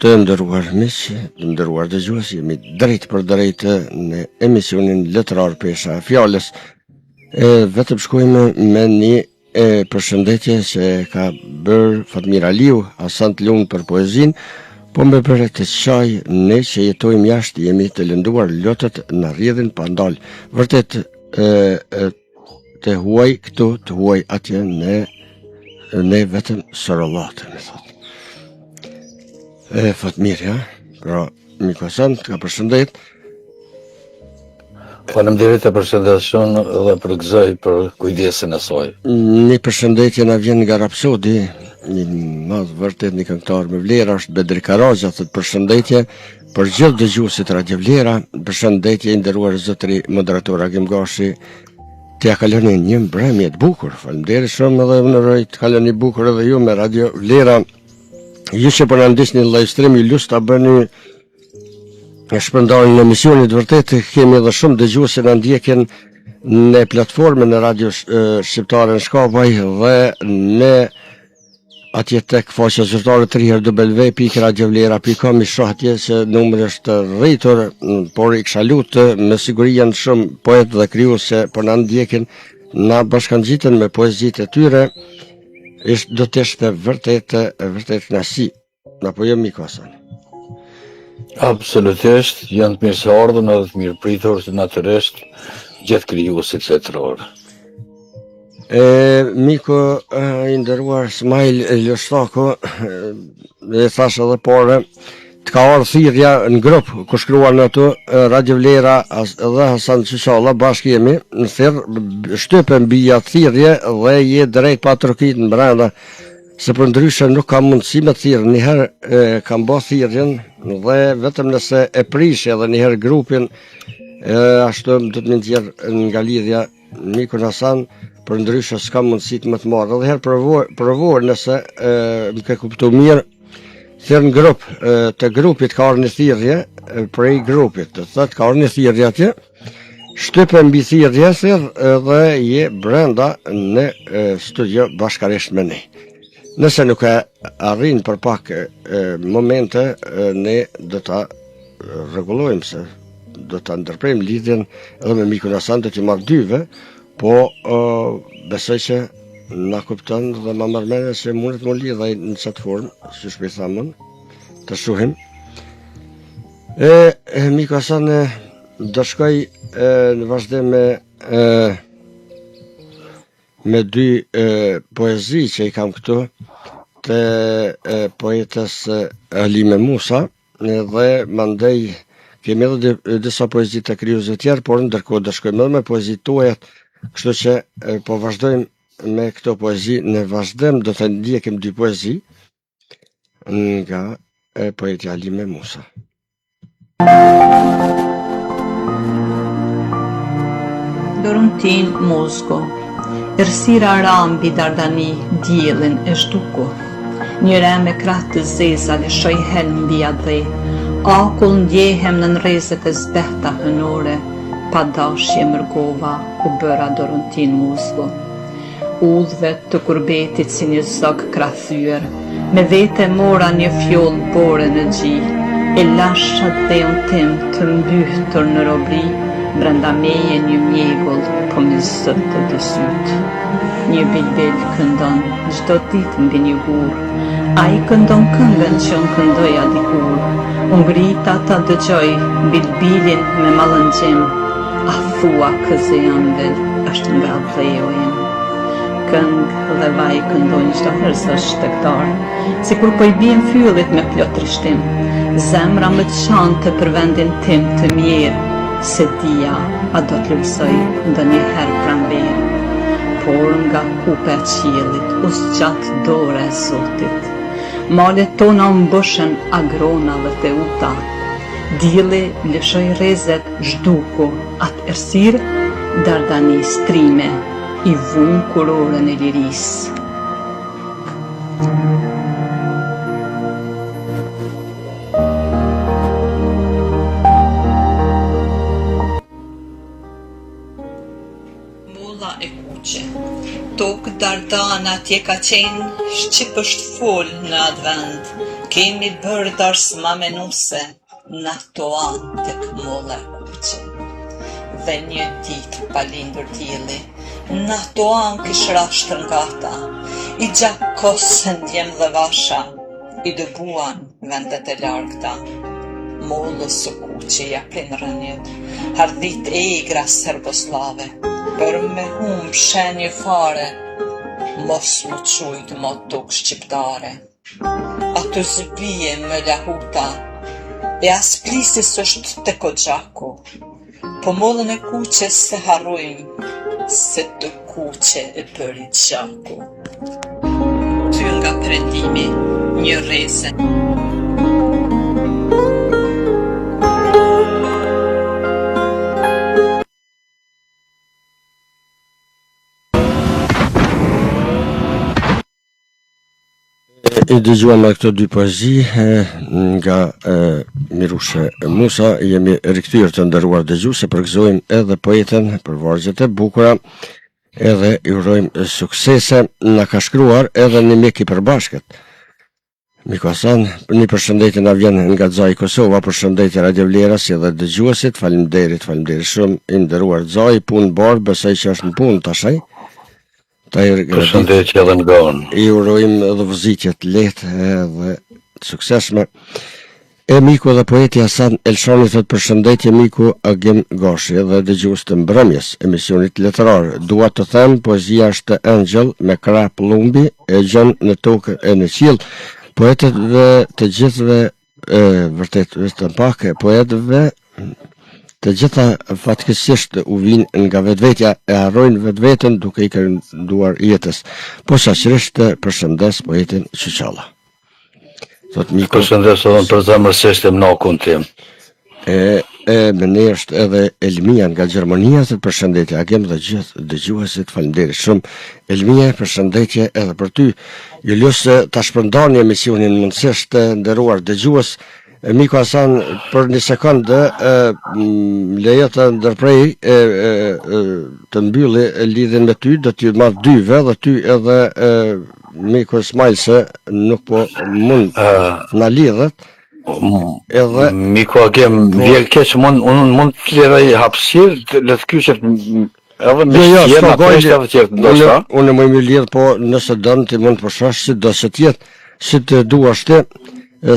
të nderuar miq, të nderuar dëgjues, jemi drejtpërdrejt në emisionin letrar Pesha e Fjalës. E vetëm shkojmë me një E përshëndetje që ka bërë Fatmir Aliu, Hasan të lumtë për poezinë, po më bëre të qaj ne që jetojmë jashtë, jemi të lënduar, lotët na rrjedhin pa ndalë. Vërtet e, e, të huaj këtu, të huaj atje, ne, ne vetëm sorollatë, më thotë. E, Fatmir, ja? Pra, Miku Hasan, të ka përshëndet. Faleminderit e përshëndes shumë dhe përgëzoj për kujdesin e saj. Një përshëndetje na vjen nga Rapsodi, një madh vërtet një këngëtar me vlera është Bedri Karaxha, thotë përshëndetje për gjithë dëgjuesit Radio Vlera, përshëndetje i nderuar zotëri moderator Agim Gashi. T'ia kaloni një mbrëmje të bukur. Faleminderit shumë edhe unë uroj të kaloni bukur edhe ju me Radio Vlera. Ju që po na ndiqni në live stream, ju lus ta bëni e shpërndarjen e emisionit vërtet kemi edhe shumë dëgjues që na ndjekin në platformën e Radio Shqiptare në Shkapaj dhe në atje tek faqja zyrtare www.radiovlera.com i shoh atje se numri është rritur, por i kisha lutë me siguri janë shumë poetë dhe krijues që po na ndjekin, na bashkangjiten me poezitë e tyre. Ish do të ishte vërtet vërtet kënaqësi. Apo jo miku Hasan? Absolutisht, janë të mirëseardhur edhe të mirëpritur natyrisht gjithë krijuesit letrarë. E, miku i nderuar Smajl Lushtaku, e thash edhe pare, të ka ardhë thirrja në grup, ku shkruan aty Radio Vlera dhe Hasan Qyqalla, bashkë jemi, në thirr, shtype mbi atë thirrje dhe je drejt pa trokit në brenda, se përndryshe nuk ka mundësi me thirrë, njëherë e, kam bo thirrjen dhe vetëm nëse e prish edhe njëherë grupin, e, ashtu do të më nxjerr nga lidhja Mikun Hasan, përndryshe s'ka mundësi të më të marrë. Edhe herë provo, provo nëse e, më ke kuptu mirë, thirr në grup, e, të grupit ka ardhë një thirrje, e, prej grupit, do të thotë ka ardhë një thirrje atje, shtype mbi thirrje, thirr edhe je brenda në e, studio bashkarisht me ne. Nëse nuk e arrin për pak e, momente, e, ne do ta rregullojmë se do ta ndërprejmë lidhjen edhe me mikun Hasan do t'i marr dyve, po uh, besoj që na kupton dhe ma merr mendja se mundet m'u lidh ai në qatë formë, si po i tham unë, të shohim. E, e miku Hasan e, do shkoj e, në vazhdim me e, me dy e, poezi që i kam këtu të e, poetes Halime Musa dhe mandej kemi edhe disa poezi të krijuesve tjerë, por ndërkohë do shkojmë edhe me poezitë tuaja, kështu që e, po vazhdojmë me këto poezi në vazhdim do të ndjekim dy poezi nga e, poetja Halime Musa. Doruntinë Muzgu Errësira ra mbi Dardani diellin e zhduku Një re me krahë të zeza lëshoi helm mbi atdhe Akull ndjehem nën rrezet e zbehta hënore Pa dashje mërgova u bëra Doruntinë Muzgu Udhëve të kurbetit si një zog krahthyer, me vete mora një fjollë bore në gji, e lashë atdheun tim të mbytur në robëri, brenda meje një mjegull po m'i zëtë dy sytë. Një bilbil këndon çdo ditë mbi një gur, ai këndon këngën që unë këndoja dikur, u ngrita ta dëgjoj bilbilin me mallëngjim, A thua ky zë i ëmbël është nga atdheu im. Këngë dhe vaj këndojnë çdo herë zogjtë shtegtarë, sikur po i bien fyllit me plot trishtim. Zemra më qante për vendin tim të mjerë, s'e dija a do të lulëzojë ndonjëherë pranverë. Por nga kupa e qiellit u zgjat dora e Zotit. Malet tona u mbushën agrona dhe teuta. Dielli lëshoi rrezet zhduku atë errësirë Dardanisë trime i vunë kurorën e lirisë. Molla e kuqe. Tokë dardane atje ka qenë, shqip është fol në atë vend. Kemi bërë darsma me nuse në ato anë tek molla e kuqe. Dhe një ditë pa lindur dielli, në ato anë kish ra shtërngata, i gjakosën djem dhe vasha, i dëbuan vendet e largëta. Mollës së kuqe ia prenë rrënjët, hardhitë e egra serbosllave, për me humb shenjë fare, mos m'u qujt mo tokë shqiptare. Aty s'bie më lahuta, e as plisi s'është tek oxhaku. Po mollën e kuqe s'e harrojmë, se të kuqe e bëri gjaku. Ty nga perëndimi, një rreze. I dëgjuam edhe këto dy poezi nga e, Mirushe Musa, jemi rikthyer të nderuar dëgjues, e përgëzojmë edhe poeten për vargjet e bukura, edhe i urojmë suksese, na ka shkruar edhe një mik i përbashkët. Miku Hasan, një përshëndetje na vjen nga Xhai Kosova, përshëndetje Radio Vlera si dhe dëgjuesit, faleminderit, faleminderit shumë, i nderuar Xhai, punë mbarë, besoj që është në punë tash ai. Përshëndetje edhe nga unë. I urojmë edhe vozitje të lehtë edhe të suksesshme. E miku dhe poeti Hasan Elshani thotë përshëndetje miku Agim Gashi dhe dëgjues të mbrëmjes, emisionit letrar. Dua të them, poezia është engjëll me krah pëllumbi e gjen në tokë e në qiell. Poetëve të gjithëve e vërtet vetëm pak poetëve të gjitha fatkeqësisht u vijnë nga vetvetja e harrojnë vetveten duke i kënduar jetës. Posaçërisht përshëndes poetin Qyqalla. Thot miku. Përshëndes edhe përzemërsisht e mnakun tim. E, e me ne është edhe Elmia nga Gjermania, thot përshëndetje Agim dhe gjithë dëgjuesit, faleminderit shumë. Elmia, përshëndetje edhe për ty. Ju lus ta shpërndani emisionin mundësisht të nderuar dëgjues. E miku Hasan, për një sekondë, lejo të ndërprej, e, e, e, të mbylli lidhjen me ty, do t'ju marr dyve dhe ty edhe e, miku Smajl se nuk po mund uh, na lidhet. Edhe miku Agim, po, vjen keq mund unë mund të liroj hapësirë, le të kyçet edhe me jo, jo, s'ka gajle, të tjerë, ndoshta. Unë unë muj me lidh, po nëse don ti mund të pushosh si do se të jetë, si të duash ti,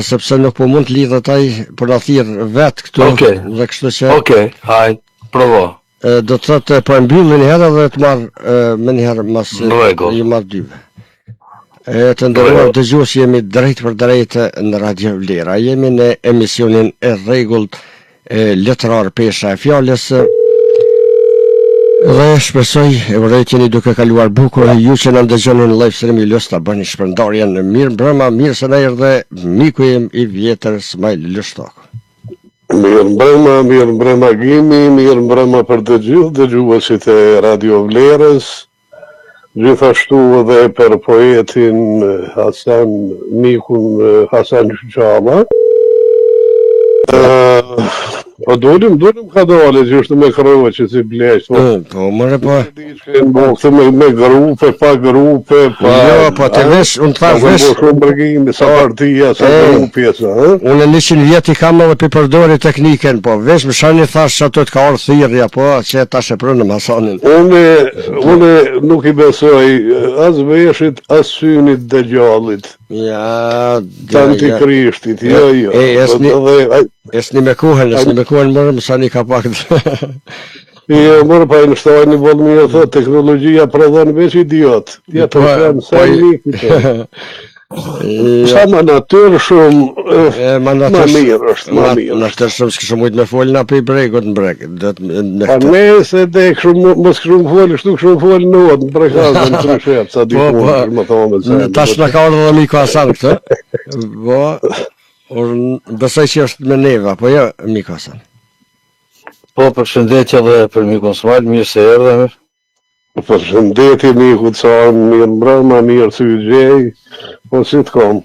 sepse nuk po mund të lidhet ai për na thirr vet këtu okay. dhe kështu që Okej, okay, hajt, provo. Do të thotë po e mbyll një herë dhe të marr menjëherë mas ju marr dyve. E të nderuar dëgjues jemi drejtpërdrejt në Radio Vlera. Jemi në emisionin e rregullt e letrar Pesha e Fjalës. Dhe shpresoj e uroj të jeni duke kaluar bukur ju që na ndëgjoni në live stream ju lus ta bëni shpërndarjen mirëmbrëma, mirë se na erdhe miku im i vjetër Smajl Lushtaku. Mirëmbrëma, mirëmbrëma Gimi, mirëmbrëma për të gjithë dëgjuesit e Radio Vlerës. Gjithashtu edhe për poetin Hasan, mikun Hasan Qyqalla. Po dulim, dulim kadale qështu me krroqe si pleq. Po, po, more po. Po, këtë me, me grupe, pa grupe, pa... Jo, po të vesh, unë të thash vesh... Po, shumë mërgimi, sa po, partia, sa grupi, sa, ë? Unë në 100 vjet i kam edhe p'i përdori teknikën, po, vesh më shani thash që ato të ka ardhë thirrja, po, që tash e prënë Hasanin. Unë, unë nuk i besoj as veshit, as synit të dexhallit. Ja, të antikrishtit, jo, jo. E, esni, esni me kohën, esni me kohën, more, më sa një ka pak. Jo, more, pa Einsteini boll mirë thot, teknologjia prodhon veç idiot. Tjetër po, po, sa një Sa ma natyrshëm, e, ma, ma mirë është, ma mirë. Natyrshëm s'kishim mujt me folë na prej bregut në breg. Do të me Pa nëse dhe kështu mos kishim folë, kështu kishim folë në në Prekaz, në Preshevë, sa di po, po, më thonë se. Tash na ka ardhur edhe miku Hasan këtë. Po, or besoj që është me neve, apo jo miku Hasan. Po, përshëndetje edhe për mikun Smajl, mirë se erdhe. Përshëndetje miku car, mirëmbrëma, mirë se ju gjej, po si të kom?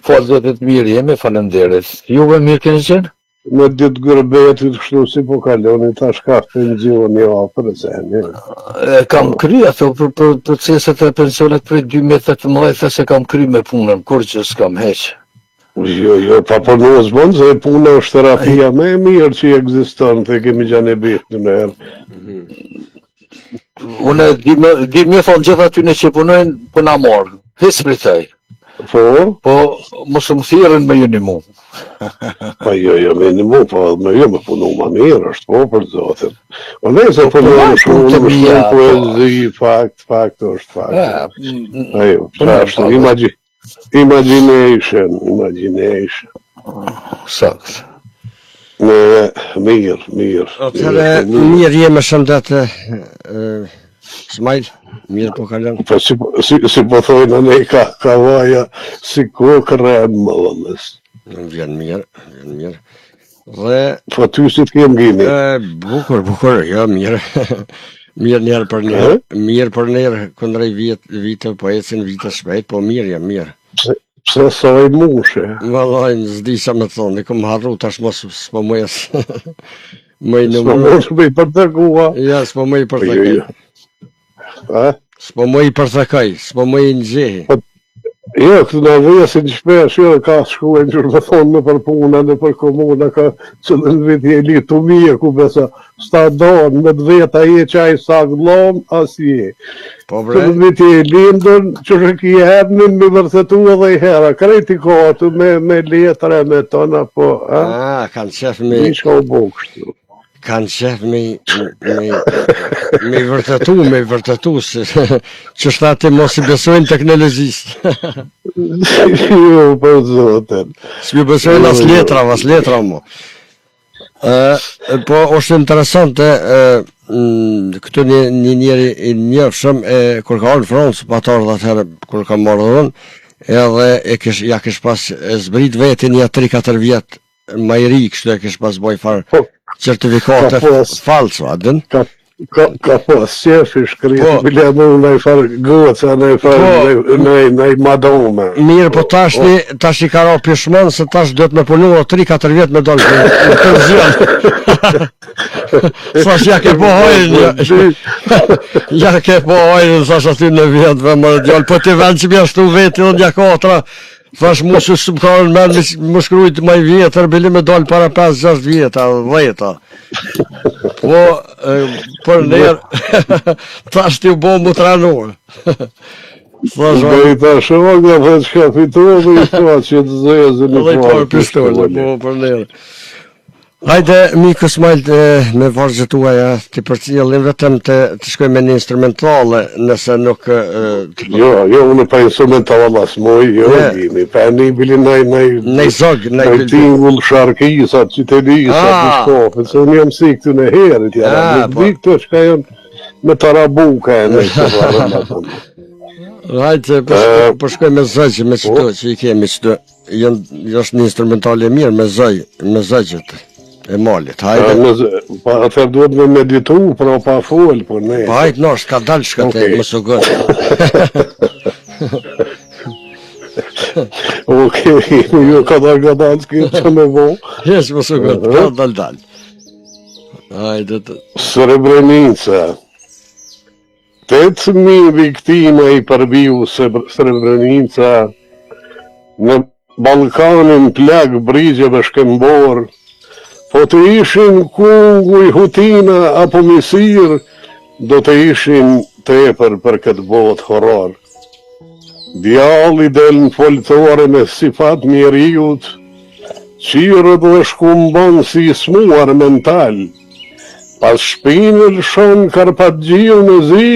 Falë Zotit mirë jemi, faleminderit. Juve mirë keni qenë? Me ditë gërbetit kështu si po kaloni, tash ka penzioni afër e seni. E kam kry ato për, për proceset e pensionet prej 2018 se kam kry me punën, kurgjë s'kam heq. Jo, jo, pa punu s'bon, se puna është terapia më e mirë që ekziston, të kemi gjanë e bishtë në herë. Unë di me, di me thonë gjithë atyne që punojnë, po na marrë, hiç s'pritoj. Po? Po, mos më thirrin me ju nimu. Po jo, jo, me nimu, po me jo me punu ma mirë është, po, për zotin. Po nëse po, punon shumë, unë më shumë poezi, fakt, fakt është, fakt. Ajo, ashtu, imagji. Imagination, imagination. Sakt. Me, mirë, mirë. Atëherë, mirë je me shëndet, Smajl, mirë po kalon. Po si, si, si po thojnë ne ka, Kavaja, si kokë rrenë më vëllës. Më vjen mirë, vjen mirë. Dhe... Po ty si të kem Gimi? E, bukur, bukur, jo, mirë. mirë njerë për njerë, mirë për njerë, kundrej vjet, vite, po ecin vite shpejt, po mirë jam, mirë. Pse, pse sa i mushe? Vallaj, s'di sa me thonë, i kom harru tash mos s'po më jes. Më i numëru. S'po mos më i përtakua. Ja, s'po më i po, jo, jo. A? S'po më i përtakoj, s'po më i nxehi. Po. Jo, këtu na vesin shpesh, jo, ka shkruajnë që me thonë nëpër puna, nëpër komuna, ka cilin vit je lind të mije, ku besa, s'ta donë, me të veta je që ai sa gëllon, as je. Po bre. Cilin vit je lindën, që shë ki emnin, me vërtetu edhe i hera, krejt i ka aty me, me letra, me tona, po, a? Ah, kanë qef me... Një u bo kështu. Kanë qef me, me, me vërtetu, me vërtetu, se, që shta ti mos i besojnë teknologjisë. jo, për zotin. S'mi besojnë as jo, jo. letra, as letra, mo. E, po, është interesante, e, këtu një, një njeri i njofshëm, e, kur ka ardhë në Francë, pa të ardhë atëherë, kur ka marrë dhe edhe e kish, ja kish pas e zbrit vetin një 3-4 vjet ma i ri, kështu e kish pas bo farë po, certifikate falso, a din? Ka, ka, ka pas qef i shkretë, po, bile më naj farë goca, naj farë, po, naj, naj madome. Mirë, po, po tash po. Një, tash i ka ra pishman, se tash duhet me punu 3-4 vjet me dalë në penzion. Thash ja ke bo hajrin, ja, ja ke bo hajrin, thash aty në vjet, dhe më djalë, po ti vend që m'ja shtu veti dhe nja katra, Thash mu që s'më ka në mend me shkrujt ma i vjetër, bile me dalë para 5-6 vjeta, 10 Po, e, për nërë, tash ti u bo mu tranur. Thash, Bëj ta shoh nga dhe çka fitove i thua që të zezë në Dhe i parë pistole, po për nërë. Hajde, miku Smajl, me vargjet tuaja, t'i përcjellim vetëm të, të shkojmë me një instrumentale, nëse nuk... Të... Jo, jo, unë pa instrumentale as moj, jo, ne. jemi, pa një bili naj, naj... Naj zog, naj... Naj tingull, sharkisa, qytelisa, ah. të shkofë, se unë jam si këtu në herit, ja, ah, nuk po. di këto çka janë me tarabuka e në këto varë, Hajde, po, po shkojmë me zogj, me qëto, po. që i kemi qëto. Janë është një instrumentale e mirë me zogj, me zogjët e malit. Hajde. Me, pa atëherë duhet me meditu, pra pa fol, po ne. Po hajde nosh, ka dalë shka të okay. mos u gët. Okej, jo ka dalë ka dalë, s'ke që me bo. Jes, mos u gët, ka dalë dalë. Hajde të... Srebrenica. 8.000 viktima i përbiu Srebrenica në Ballkanin plagë brigjeve shkëmbor, po të ishin kunguj hutina apo misir, do të ishin tepër për këtë botë horror. Djalli del në foltore me sifat njeriut, çirret dhe shkumbon si i smuar mental. Pas shpine lëshon karpatgjiun e zi,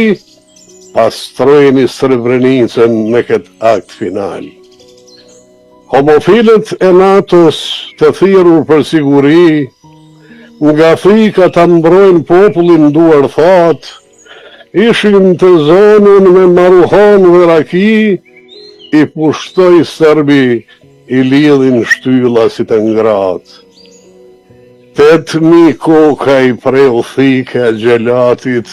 pastrojeni Srebrenicën me këtë akt final. Homofilët e NATO-s të thirrur për siguri, nga frika ta mbrojnë popullin duarthatë, ishin të zonun me maruhanë dhe raki, i pushtoi serbi, i lidhi në shtylla si të ngratë. 8.000 koka i preu thika xhelatit,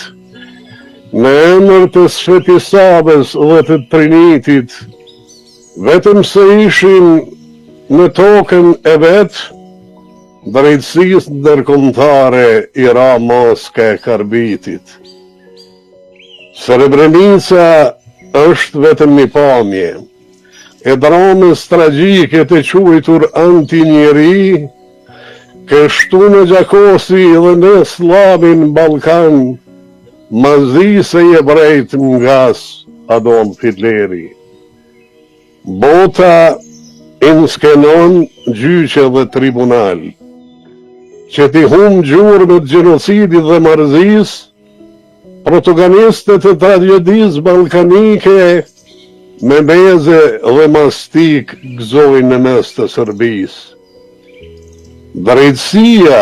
në emër të Sveti Savës dhe të Trinitit, vetëm se ishin në tokën e vet, drejtësisë ndërkombëtare i ra maska e karbitit. Srebrenica është vetëm një pamje e dramës tragjike të quajtur antinjeri, kështu na gjakosi dhe ne sllavin Ballkan, ma zi se jebrejt n'gaz Adolf Hitleri. Bota inskenon gjyqe dhe tribunal, që t'i humb gjurmët gjenocidit dhe marrëzisë, protagonistët e tragjedisë ballkanike me meze dhe mastik gëzojnë në mes të Serbisë. Drejtësia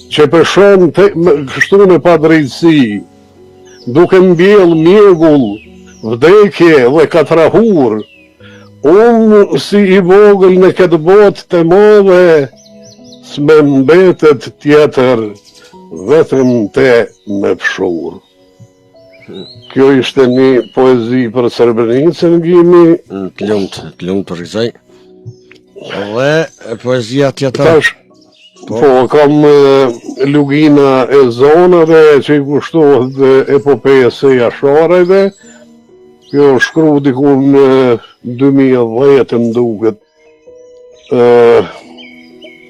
që peshon te, kështu në padrejtësi, duke mbjellë mjegull, vdekje dhe katrahurë, unë si i vogël në këtë botë të madhe, s'me mbetet tjetër vetëm te me pshurr. Kjo ishte një poezi për Srebrenicën, Gimi. Mm, të lumtë, të lumtë për kësaj. Dhe poezia tjetër. Tash, po, po kam Lugina e zonave që i kushtohet epopesë së Jasharajve. Kjo është shkru diku në 2010 më duket. Ë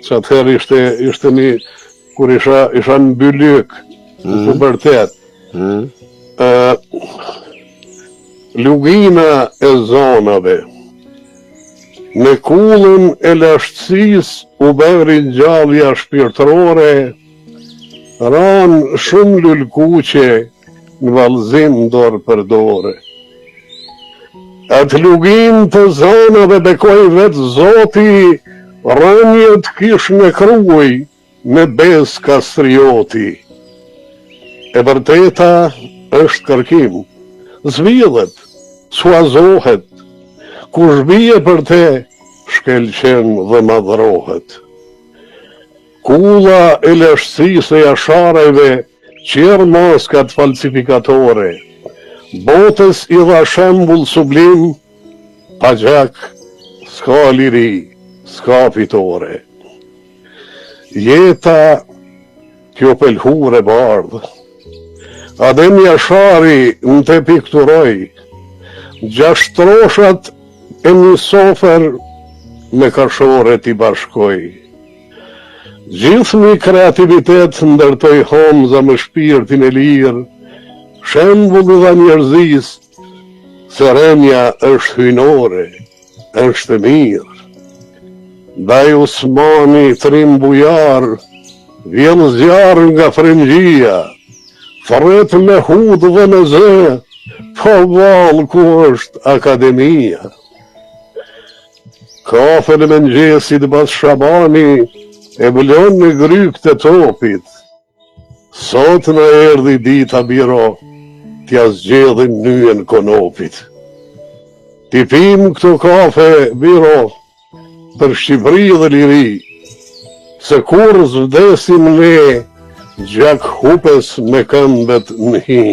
që atëherë ishte ishte një kur isha isha në bylyk, në mm. pubertet. Mm. Ë Lugina e zanave. Në kullën e lashtësisë u bë ringjallja shpirtërore, ranë shumë lulëkuqe në vallëzim dorë për dore. Atë luginë të zanave bekoi vetë Zoti, rrënjët kish në Krujë, Me besë Kastrioti. E vërteta është kërkim. S'vidhet, s'huazohet. Kush bie për te, shkelqen dhe madhrohet. Kulla e lashtësisë së Jasharajve çjerr maskat falsifikatore. Botës i dha shembull sublim, pa gjak s'ka liri, s'ka fitore. Jeta kjo pëlhurë e bardhë. Adem Jashari në te pikturoi, gjashtë troshat e një sofër me kashore t'i bashkoi. Gjithë një kreativitet ndërtoi Hamza me shpirtin e lirë, shembull i dha njerëzisë, se rënia është hyjnore. Është e mirë. Daj Osmani trim bujar, vjell zjarr nga frëngjia, thërret me hudë dhe me zë, po vallë ku është akademia. Kafen e mëngjesit Bacë Shabani e vlon në grykë të topit, Sot na erdhi dita biro t'ia zgjedhim nyjen konopit. T'i pim këto kafe biro për Shqipëri dhe liri, se kurrë s'vdesim ne gjakhupës me këmbët në hi.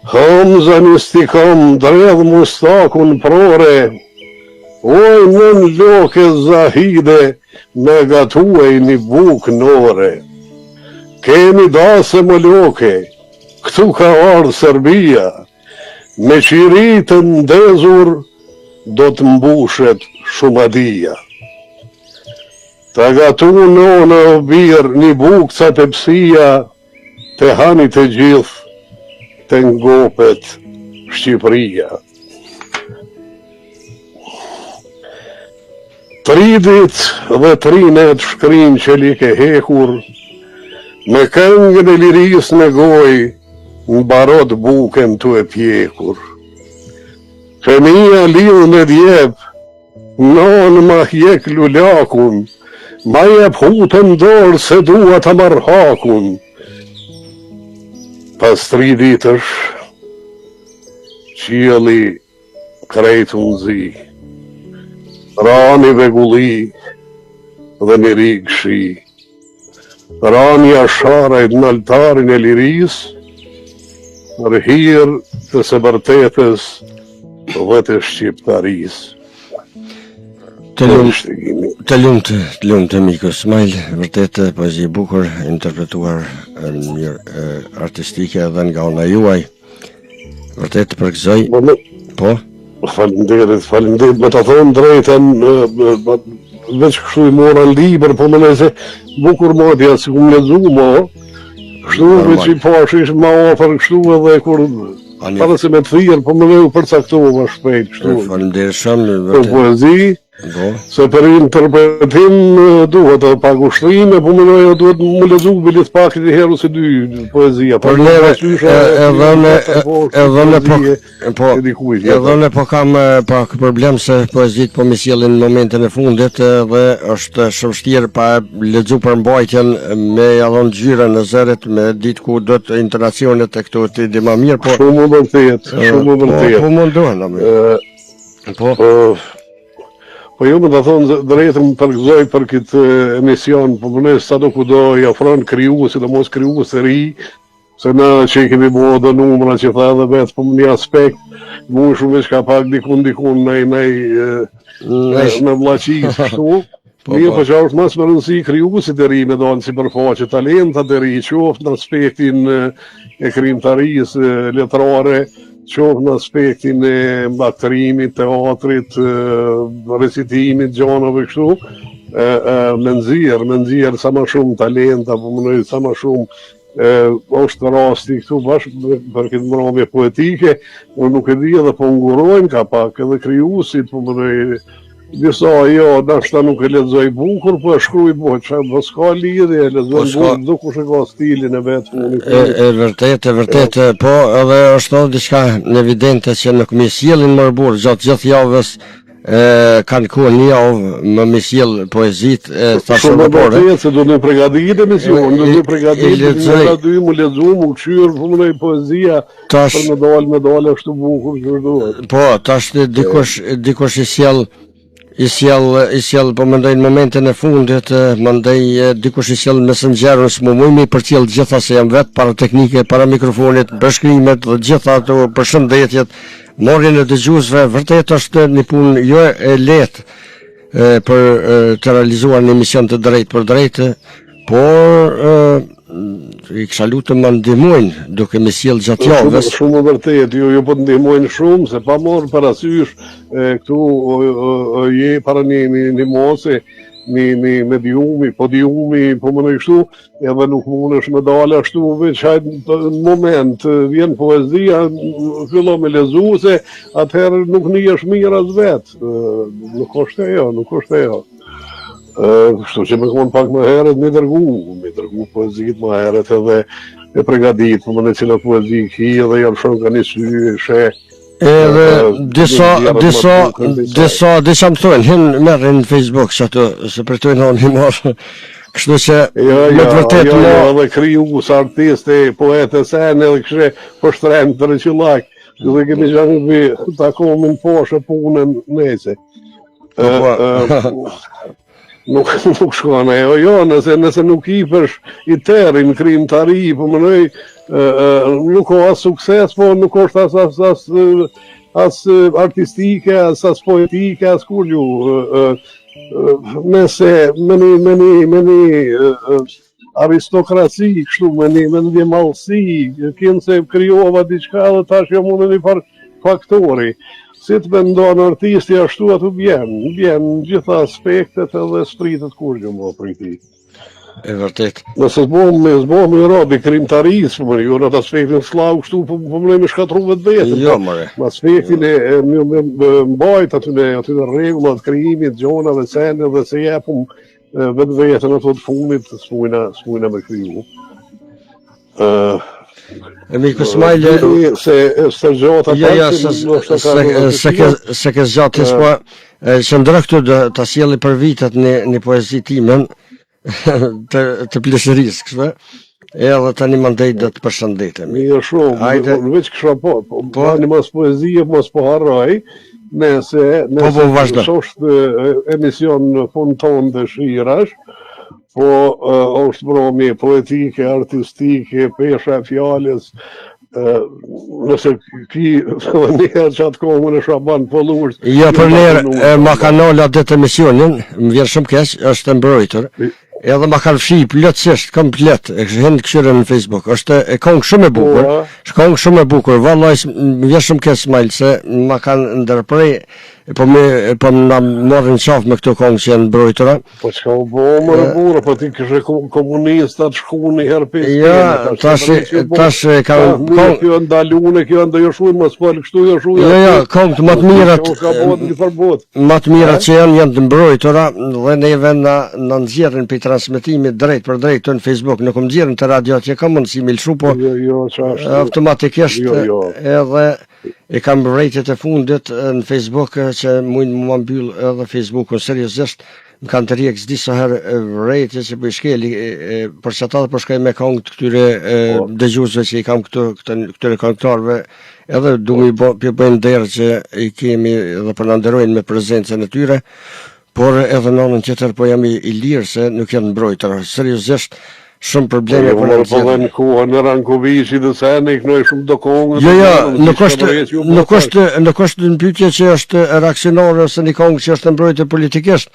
Hamza një stikom dredh mustakun prore Oj nën loke Zahide na gatuaj një bukë n'ore Kemi dasëm o loke këtu ka ardhë Serbia Me qiri të ndezur do të mbushet Shumadia Ta gatu nona o bir një bukë ca tepsia Të hani të gjithë të ngopet Shqipëria. Tri ditë dhe tri net shkrin çelik e hekur, me këngën e lirisë në gojë, në barot bukën tu e pjekur. Fëmija lidh me djep, Nonë ma hjek lulakun, ma jep hutën n'dorë se dua ta marr hakun. Pas tri ditësh, qielli krejt u nxi, ra ni vegulli dhe një rigë shi. Ranë Jasharajt në altarin e lirisë, për hir të së vërtetës dhe të shqiptarisë. Të lumtë, të lumtë, të lumtë miku Smajl, vërtet poezi e bukur, interpretuar në mënyrë artistike edhe nga ana juaj. Vërtet të përgëzoj. Po, po? Faleminderit, faleminderit. Me ta thonë drejtën, veç kështu i mora në libër, po mendoj se bukur madje, s'i kum lexu mo, kështu veç i pashë ishte ma afër kështu edhe kur para se me të thirrë, po mendoj u përcaktova shpejt kështu. Faleminderit shumë, vërtet. Për poezi, Po. Se për interpretim duhet edhe pak ushtrime, po mendoj duhet m'u lexu bile të pak një herë ose dy poezia. Po neve edhe ne edhe ne po po edhe ne po kam pak problem se poezitë po m'i sjellin në momentin e fundit dhe është shumë vështirë pa lexu përmbajtjen me ja dhon ngjyrën e zërit me ditë ku do të intonacionet e këto ti di më mirë po shumë vërtet, shumë vërtet. Po, po mundohem. Po. Po Po jo me ta thonë drejtën më përgëzoj për këtë emision, po mendoj sado kudo i afron krijues, sidomos krijues të ri, se na që i kemi bo do numra që tha edhe vetë, po në një aspekt, mu shumë veç ka pak dikun dikun në në në në vllaqis kështu. Po, Mirë, po. po që është mas me rëndësi krijuesit e ri me dalë në sipërfaqe, talentat e ri, qoftë në aspektin e krijimtarisë letrare, qoftë në aspektin e aktrimit, teatrit, recitimit, gjanave kështu, e, e, me nxjerr, me nxjerr sa ma shumë talenta, po mendoj sa ma shumë e, është rasti këtu bash për këtë mbrëmje poetike, unë nuk e di edhe po ngurojnë ka pak edhe krijuesit, po mendoj Disa, jo, ndoshta nuk e lexoj bukur, po e shkruaj bukur, që po s'ka lidhje, e lexoj po bukur, çdokush e ka stilin e vet. E, e vërtet, e vërtet, po edhe është edhe diçka në evidente që nuk m'i sjellin more burrë gjatë gjithë javës, e, kanë kohë një javë me m'i sjell poezit e thashë Shumë e vërtetë se do të përgatit emision, do të përgatit një dy mu lexu, mu kqyr, po mendoj poezia tash për me dalë, me dalë ashtu bukur që duhet. Po, tash dikush dikush i sjell i sjell i sjell po mendoj në momentin e fundit, mandej dikush i sjell Messenger unë s'mu muj me i përcjell gjitha se jam vet para teknike, para mikrofonit, përshkrimet dhe gjitha ato përshëndetjet, marrjen e dëgjuesve, vërtet është një punë jo e lehtë për të realizuar një emision të drejtpërdrejtë, por e, i kisha lutë të më ndihmojnë duke më sjell gjatë javës. Shumë, shumë vërtet, jo, jo po të ndihmojnë shumë, se pa marrë parasysh e, këtu o, o, o, je para një, një, një mase, një, një mediumi, podiumi, po mendoj kështu, edhe nuk mundesh me dalë ashtu veç hajt në moment vjen poezia fillo me lexu se atëherë nuk nihesh mirë as vet nuk është ajo nuk është ajo kështu që me konë pak më herët me dërgu me dërgu poezit më herët edhe e pregadit po mendoj cila poezi ki edhe janë shumë ka një sy e sheh Edhe disa, disa, disa, disa më thonë, hin merrin në Facebook që ato, se përtojnë honë i marrë. Kështu që, jo, jo, me të vërtet jo, jo, edhe krijues, artiste, poete, sen, edhe kështë për shtrenë të rëqillak, dhe kemi gjanë me takomin poshë punën nese. Po, po. Nuk, nuk shkon ajo, jo, nëse, nëse nuk ipesh i tëri në krijimtari, po mendoj, nuk ka as sukses, po nuk është as, as, as, as artistike, as, as poetike, as kurgjo, nëse me një, me një, me një, aristokraci, kështu me një mendjemadhësi, kinse krijova diçka dhe tash jam unë një farë faktori. Si të mendon artisti ashtu aty bjen, bjen në gjitha aspektet edhe s'pritet kurgjë më prej tij. E vërtet. Nëse s'bohem, s'bohem i rob i krijimtarisë, po jo në atë aspektin sllav kështu, po po më me shkatërru vetveten. Jo, more. Në aspektin e, e, me, me, me mbajt aty në aty në rregullat e krijimit, gjonave, sende dhe se jepum vetveten ato të fundit, s'mujna, s'mujna me kriju. Ë E miku Smajl se se zgjata Jo, jo, se se se ke se ke zgjatë po qëndro këtu do ta sjelli për vitet një një poezi timen të të pleqërisë, kështu. Edhe tani mandej do të përshëndetemi. Mirë shumë, Hajde. unë veç kisha po, po, po një mos poezie, mos po harroj, nëse, nëse po, po, vazhdo. është emision në fonton dëshirash, po është mbrëmje poetike, artistike, pesha e fjalës, nëse ki edhe një herë që atë kohë unë Shaban Polluzhës. Jo, për nërë, ma ka nalë atë ditë emisionin, më vjen shumë keq, është e mbrojtur. Edhe ma kanë fshi plotësisht, komplet, e hin këqyre në Facebook. Është e kongë shumë e bukur, po, është kongë shumë e bukur. Vallai më vjen shumë keq Smajl se ma kanë ndërprej, po më po më na marrin qafë me këto kongë që janë mbrojtura. Po çka u bo more burrë, po ti kishe komunistat shku një herë për Ja, tash tash ka kong kjo ndalune, kjo ndo jo shuj mos fol kështu jo shuj. Jo, jo, kongët më të mirat. Ka bëhet një farë botë. Më të mirat që janë janë të mbrojtura dhe neve na na nxjerrin prej transmetimit drejt për drejt në Facebook, nuk më nxjerrin te radio që kam mundësi me lëshu, po jo, jo, është automatikisht jo, jo. edhe e kam vërejtjet e fundit në Facebook që mujnë më mbyll edhe Facebookun seriozisht më kanë tërhjek disa herë vërejtje që po i shkeli për që ata dhe po shkoj me kongë të këtyre po. dëgjuesve që i kam këtu këtyre këngëtarëve edhe du mi bo, po bëjnë nder që i kemi dhe po na nderojnë me prezencën e tyre Por edhe në anën tjetër po jam i, i lirë se nuk janë mbrojtur. Seriozisht shumë probleme po, po na Po dhe në kohën e Rankoviqit dhe se ne i knoj shumë do kongë. Jo, jo, nuk është nuk është nuk është në pyetje që është reaksionare ose një kongë që është mbrojtur politikisht.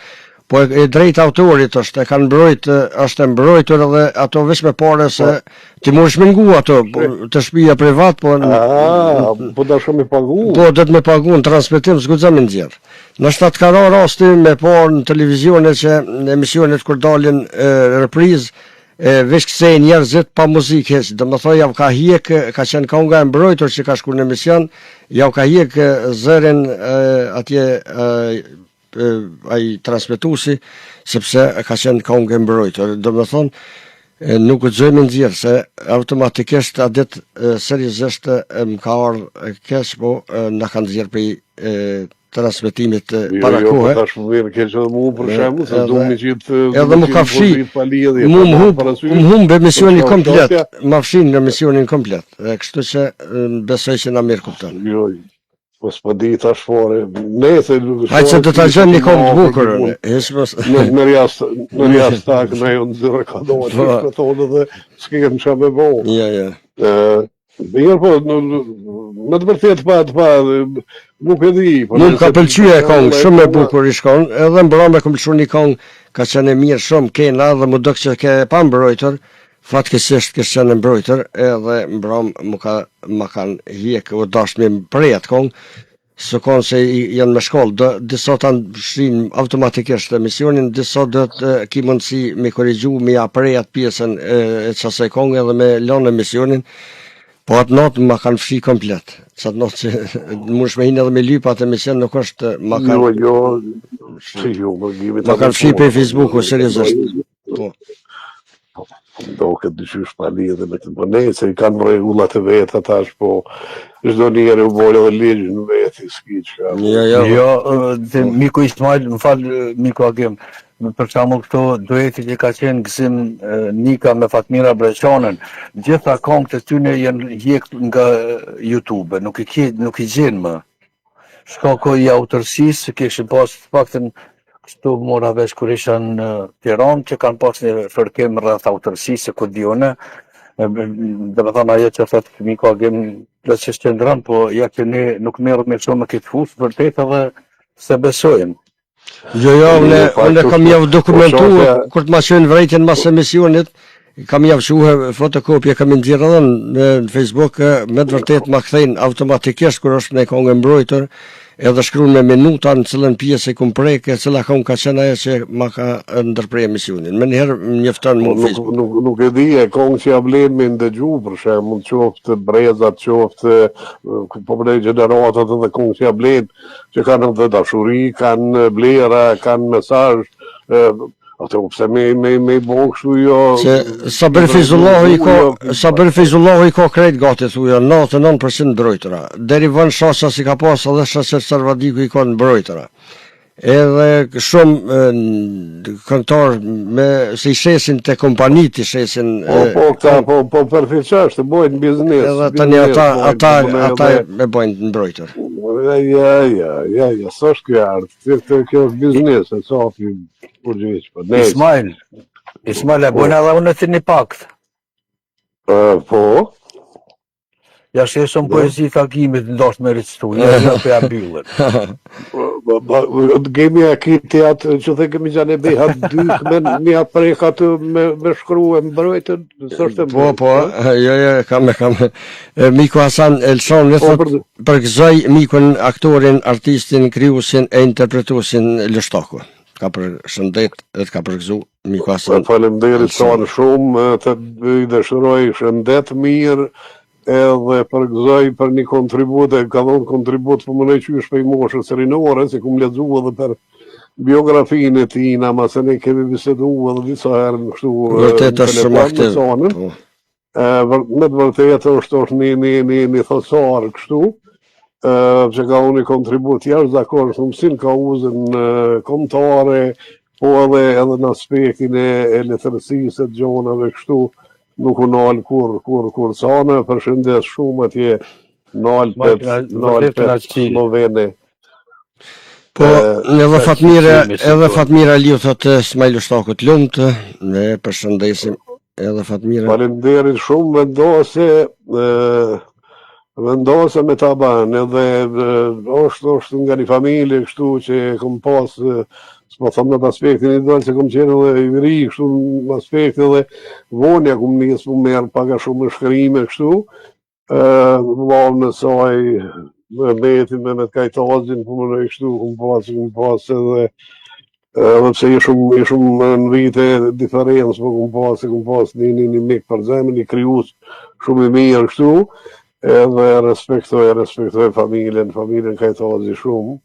Po e, e drejtë autorit është, e kanë mbrojt, është e mbrojtur edhe ato veç me pare se po. ti mundesh me ngu ato po, te shpia privat, po Ah, po dashka me pagu. Po do të me pagu në transmetim s'guxon me nxjerr. Ndoshta të ka ra rasti me pa në televizione që në emisionet kur dalin e, reprizë e veç kthejnë njerëzit pa muzikë hiç, domethënë jau ka hjek, ka qenë kënga e mbrojtur që ka shku në emision, jau ka hjek zërin e, atje e, ai transmetuesi sepse ka qenë këngë e mbrojtur. Domethënë nuk guxoj me nxjerr se automatikisht atë ditë seriozisht më ka ardhur keq, po na kanë nxjerr prej transmetimit jo, para jo, kohe. Jo, po tash më vjen keq edhe mua për shembull, se du me gjithë edhe më ka fshi, mu më humb, më humb emisioni komplet, ma fshin emisionin komplet. Dhe kështu që besoj që na mirëkupton. Jo, Po s'po di tash fare. Nëse Hajde se do ta gjejmë një këngë të bukur. Hiç mos. Në në rast në rast tak na jo nxjerr ka do të po. të thonë edhe s'kem çfarë me bo. Ja, ja. Ë Mirë, po, me të vërtetë pa, pa, nuk e di. Po, Mu më ka pëlqy e kongë, shumë e bukur ish konë, edhe mbrame kom lëshu një kongë, ka qenë e mirë shumë, kena, dhe m'u dok që ke e pambrojtur, Fatkeqësisht kish qenë e mbrojtur edhe mbram mu ka ma kanë hjek u dasht me pre atë kongë s'u kon se janë me shkallë do disa ta fshin automatikisht emisionin disa do të ki mundësi me korrigju me ja pre atë pjesën e, e qasaj konge edhe me lanë emisionin po atë natë ma kanë fshi komplet që atë natë që mundesh me hinë edhe me lyp atë emision nuk është ma kanë jo jo si jo, ma kanë fshi prej Facebooku seriozisht Po. Po, do këtë dyqysh pa lidhje me të bëne, se i kanë rregullat e veta tash, po çdo njeri u bërë edhe ligj në veti, s'ki çka. Jo, jo. Jo, dhe po. miku Ismail, më fal miku Agim, për shembull këto dueti që ka qenë Gëzim Nika me Fatmira Breçanën, gjitha kongët e tyne janë hjek nga YouTube, nuk i ke, nuk i gjen më. Shkaku i autorësisë që kishin pas të paktën kështu mora vesh kur isha në Tiranë që kanë pas një fërkim rreth autorësisë ku di unë, domethënë ajo që thot miku Agim plotësisht qëndron, po ja që ne nuk merremi shumë me këtë fushë, vërtet edhe s'e besojmë. Jo, jo, unë, unë kam jau dokumentu, kur të ma çojnë vrejtjen mas emisionit, kam jau çue fotokopje, kam i nxjerrë edhe në, në Facebook, me të vërtet ma kthejnë automatikisht, kur është një kongë e mbrojtur, edhe shkruan me minuta në cilën pjesë e kum prek, e cila kongë ka qenë ajo që ma ka ndërpre emisionin. Menjëherë më njofton mu po, Facebook. Nuk, nuk, nuk e di, e kongë që ja vlen me ndëgju, për shembull, qoftë brezat, qoftë, po për gjeneratat edhe kongë që ja vlen, që kanë edhe dashuri, kanë vlera, kanë mesazh, ato pse me me me bo kështu jo se Sabir Fejzullahu i ka jo, Sabir Fejzullahu i ka krejt gati thuja 99% mbrojtura deri vonë Shaqa s'i ka pas edhe Shaqir Sarvadiku i ka mbrojtura edhe shumë këngëtar me se i shesin te kompanitë i shesin po po këta po po për fiqash të bojnë biznes edhe tani ata ata ata e bojnë të mbrojtur ja ja ja ja ja s'është kjo art kjo kjo është biznes e sa fi përgjigj po ne Ismail Ismail e bojna edhe unë të një pakt po Ja shesim po. poezi të Agimit në dashtë me recitu, ja ja po ja mbyllim. Gemi e ki ti atë që the kemi gjanë e behat dy, me një atë prek atë me, me shkru e mbrojtën, s'është e Po, po, jo, jo, kam, kam. Miku Hasan Elshon, ne po, thot, përgëzoj mikun, aktorin, artistin, krijuesin e interpretuesin Lushtaku. Ka përshëndet dhe të ka përgëzu miku Hasan. Faleminderit tonë shumë, të i dëshiroj shëndet mirë, edhe përgëzoj për një kontribut, e ka dhënë kontribut për më qysh prej moshës rinore, se kum lexu edhe për biografinë e tij, na se ne kemi bisedu edhe disa herë në kështu Vërtet është shumë aktiv. Po. Me të vërtetë është është një një një një thesar kështu, ë që ka dhënë një kontribut jashtëzakonshëm si në kauzën kombëtare, po edhe edhe në aspektin e, e letërsisë e gjonave kështu, nuk u nal kurr kurr kurr sana, përshëndes shumë atje në Alpet, në Alpet Sllovene. Po, edhe Fatmire, edhe Fatmira Aliu thotë Ismail Lushtaku të lumtë, ne përshëndesim edhe Fatmira. Faleminderit shumë vendose vendose me ta ban edhe është është nga një familje kështu që e kom pas. S'po thom në atë aspektin individual se kom qenë edhe i ri kështu në aspektin edhe vonë ja kom nis mu merr pak a shumë me shkrime kështu. Ë vëllaun e saj me Metin, me Mehmet Kajtazin, po mendoj kështu, kom pas, kom pas edhe edhe pse i shumë i shumë në vite diferencë, po kom pas, kom pas një një, një mik për zemër, një krijues shumë i mirë kështu, edhe respektoj, respektoj familjen, familjen Kajtazi shumë.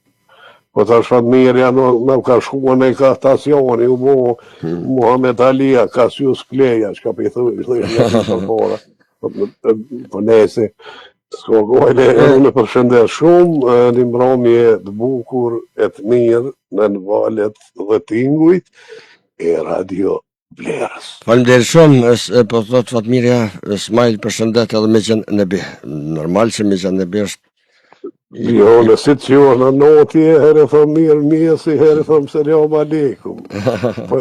Po tash Fatmirja në në ka shkua në ka stacioni, u bo hmm. Muhammed Alia, Cassius Clay, çka po i thuj, i thuj, i thuj, po, po, po nese, s'ko gojle, unë e përshëndes shumë, një mbrëmje të bukur e të mirë nën valët dhe tingujt e radio Vlerës. Faleminderit shumë, e po thot Fatmirja, Smajl përshëndet edhe mixhën Nebi. Normal që mixha Nebi është Jo, në si të që në noti, herë thom mirë mjesi, herë thom selam alejkum. Po,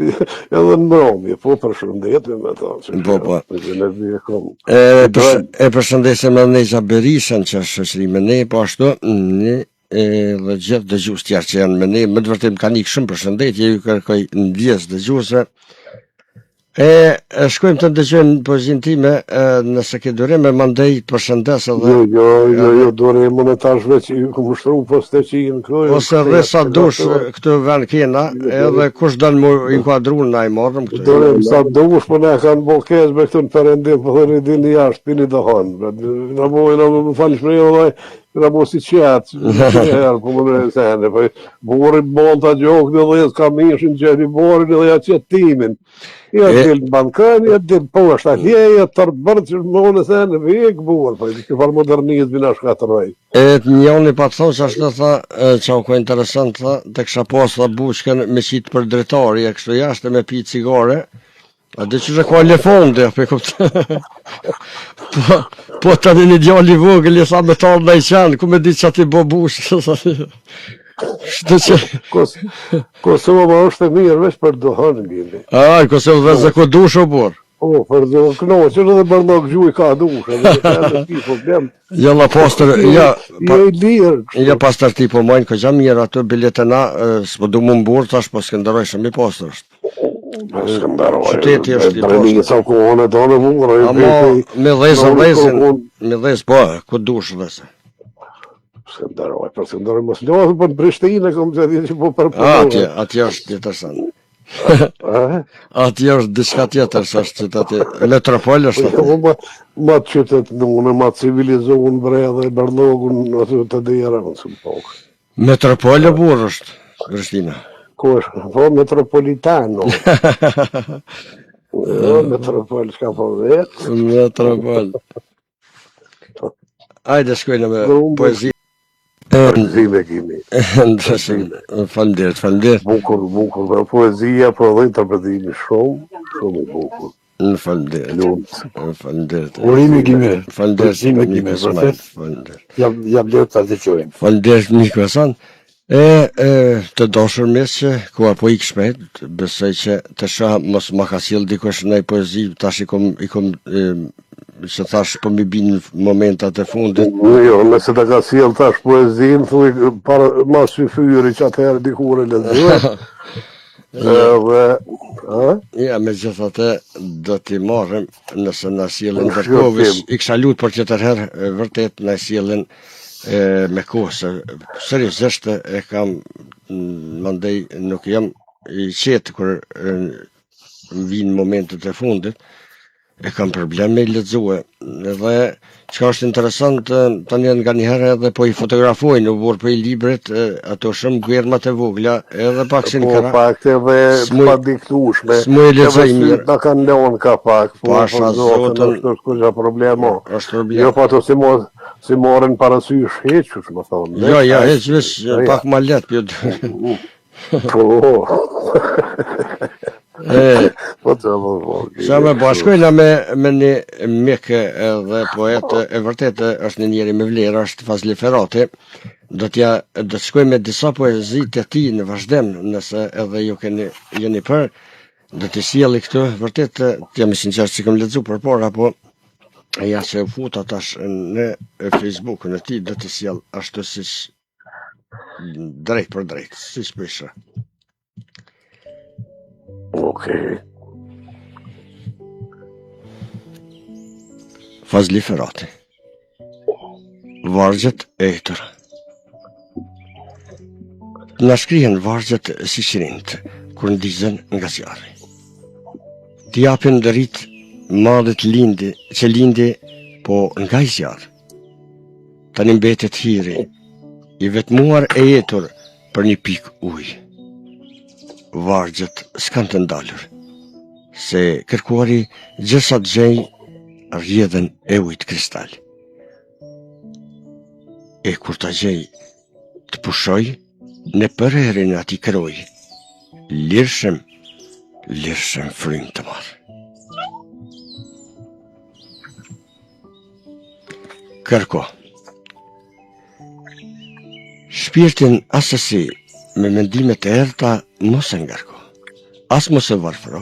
edhe në mbrëmje, po përshëndetim me thonë. Që po, po. E, për, e përshëndesim edhe Nexha Berishën që është shoqëri me ne, po ashtu, një edhe gjithë dëgjues tjerë që janë me ne, me të vërtetë më kanë ikë shumë përshëndetje, ju kërkoj ndjesë dëgjuesve. E, e shkojmë të dëgjojmë poezinë time, e, nëse ke durim e mandej të përshëndes edhe. Jo, jo, jo, jo, durim unë tash veç i kom shtru po steqin këtu. Ose dhe sa dush këtu vend kena, edhe kush don mu inkuadru na i marrëm këtu. Durim sa dush, po na kanë bo keq me këtu në perëndim, po thonë dini jashtë, pini duhan. Na bo, na më falë shprehje, vëllai, Na bo si qetë, një herë, po më në sene, po burri bon ta gjokë dhe dhe ka mishin gjeni borin dhe ja qet timin. Ja e... del në bankën, ja del poshtë atje, ja tërë bërë që më në sene, vik burr, po që farë modernizmi na shkatërroi. E të njoni pa të thonë që ashtu tha, që u ko interesant tha, të kisha pas tha buçkën me qitë për dritari e kështu jashtë e me pi cigare, A di që ka elefante, a pe kuptë. po, po tani një djalë i vogël i tha me të ardhë i qenë, ku me di që ati bo bushë, Shtë që... Kos, Kosova është e mirë veç për duhan, gimi. A, Kosovë dhe zë ku dush o burr. Po, për duhan, kënoqër edhe bërllok gjuj ka dush, edhe në të problem. Jo, la pastër, ja, pa, ja pastër ti po majnë, këgja mirë ato bilete na, s'po du më mburr, tash po Skënderaj shumë i pastër është. Po Skënderaj. Qyteti është i pastër. Sa kohën e tonë burr, Ama me dhezë dhezën, me dhezë po, ku dush dhezë. Skënderaj, për Skënderaj mos lodh, po në Prishtinë kam të ditë që po për po. Atje, atje është tjetër sen. Atje është diçka tjetër, sa është qyteti. Metropol është atje. Po, ma, ma të qytet në ma të civilizuar bre dhe bërllogun aty të dera, më së po. Metropol e burr është Prishtina. Ku është? Po Metropolitano. Jo, Metropol s'ka po vetë. Metropol. Ajde shkojnë me poezi. Poezi kemi. Ndërsa, faleminderit, faleminderit. Bukur, bukur, dhe poezia, po edhe interpretimi shumë, shumë i bukur. Në faleminderit. Lumt. Në faleminderit. Urime Gimi. Faleminderit. Urime Gimi, vërtet. Faleminderit. Ja ja vlen ta dëgjojmë. Faleminderit Niko Hasan. E, e të dashur miq, koha po ik shpejt, besoj që të shoh mos ma ka sjell dikush ndaj poezi, tash i kom i kom e, që thash po mi bin momentat e fundit. Jo, jo, nëse ta ka sjell tash poezinë, thuj para mas syfyri që atëherë dikur e lexoj. Edhe, a? Ja, megjithatë, do t'i marrim nëse na sjellin ndërkohë, i kisha lut për tjetër herë, vërtet na sjellin e, me kohë, se seriozisht e kam, mandej nuk jam i qetë kur vijnë momentet e fundit, e kam problem me i lexue. Edhe çka është interesant tani nganjëherë edhe po i fotografojnë u burr po i librit ato shumë germat e vogla, edhe pak si në po, kra. Po fakt edhe të padiktueshme. S'mu e lexoj mirë. Na kanë lënë ka pak, po po zotën është është problem. Është problem. Jo po ato si mos si morën parasysh hiç, qysh me thonë. Jo, jo, hiç, veç pak më lehtë po. Po. E, po të po, po. Sa me bashkojna me, me një mik edhe poet e vërtet është një njeri me vlerë, është Fazli Ferati. Do t'ja do të shkoj me disa poezi të tij në vazhdim, nëse edhe ju keni jeni për, do t'i sjelli këtu, vërtet të jam i sinqertë s'i kam lexu përpara, po ja që u futa tash në Facebookun e tij do t'i sjell ashtu siç. Drejtpërdrejt, siç po i shoh. Okej. Fazli Ferati. Vargjet e etura. Na shkrihen vargjet si qirinjtë, kur ndizen nga zjarri. T'i japin dritë mallit lindi, që lindi, po nga ai zjarr. Tani mbetet hiri, i vetmuar e etur për një pikë ujë. Vargjet s'kanë të ndalur, se kërkuari gjersa të gjejë rrjedhën e ujit kristal. E kur ta gjejë, të pushojë në përrehrin e atij kroi, lirshëm, lirshëm frymë të marrë. Kërko. Shpirtin assesi me mendime të errëta mos e ngarko. As mos e varfëro.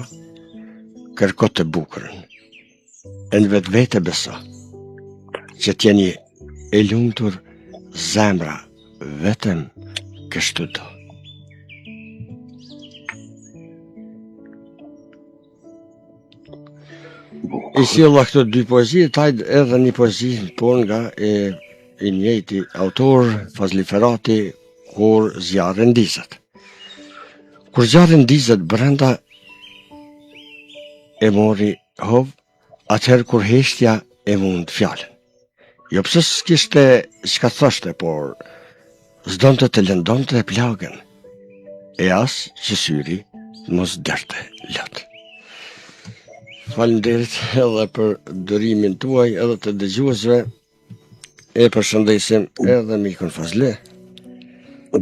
Kërko të bukurën. E në vetvete beso. Që të jeni e lumtur zemra vetëm kështu do. I sjella këto dy poezi, hajt edhe një poezi, por nga e, i njëjti autor, Fazli Ferati, kur zjarri ndizet. Kur zjarri ndizet brenda e mori hov, atëherë kur heshtja e mund fjalën. Jo pse s'kishte çka thoshte, por s'donte të lëndonte plagën, e as që syri mos derdhte lot. Faleminderit edhe për durimin tuaj edhe të dëgjuesve. E përshëndesim edhe mikun Fazli.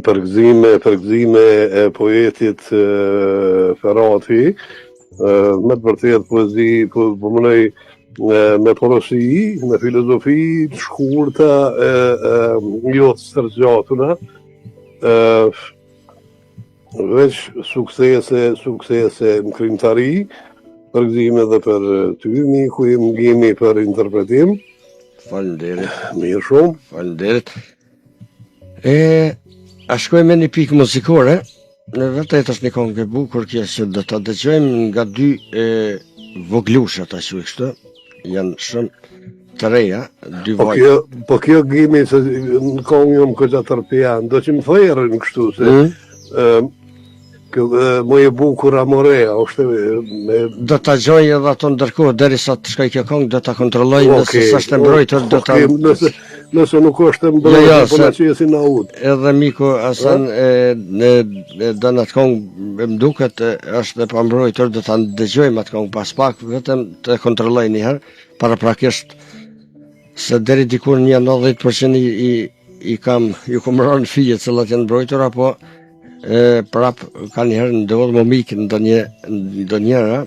Përgëzime, përgëzime e poetit e, Ferati, e, me të vërtetë poezi, po, po mendoj me porosi, me filozofi të shkurta, e, e, jo të stërzgjatuna, e, veç suksese, suksese në krijimtari, përgëzime edhe për ty, miku im Gimi për interpretim. Faleminderit. Mirë shumë. Faleminderit. E, a shkojmë me një pikë muzikore? Në vërtet është një këngë e bukur kjo që do ta dëgjojmë nga dy e voglusha ta quaj kështu. Janë shumë të reja, dy po vajza. Kjo, po kjo Gimi se në këngë jam këta tërpian, do që më thërën kështu se mm. ë Kjo më e bukura Morea, është me Do ta gjoj edhe ato ndërkohë derisa të shkoj kjo këngë, do ta kontrolloj okay, nëse s'është e mbrojtur, do ta okay, nëse nëse nuk është e mbrojtur, jo, jo, po na qesin në ud. Edhe miku Hasan e në e do në atë këngë më duket është e pambrojtur, do ta dëgjojmë atë këngë pas pak, vetëm të kontrolloj një herë paraprakisht se deri diku një 90% i, i i kam ju kam rënë fije të cilat janë mbrojtur apo E prap ka një herë ndodh më mik ndonjë ndonjëra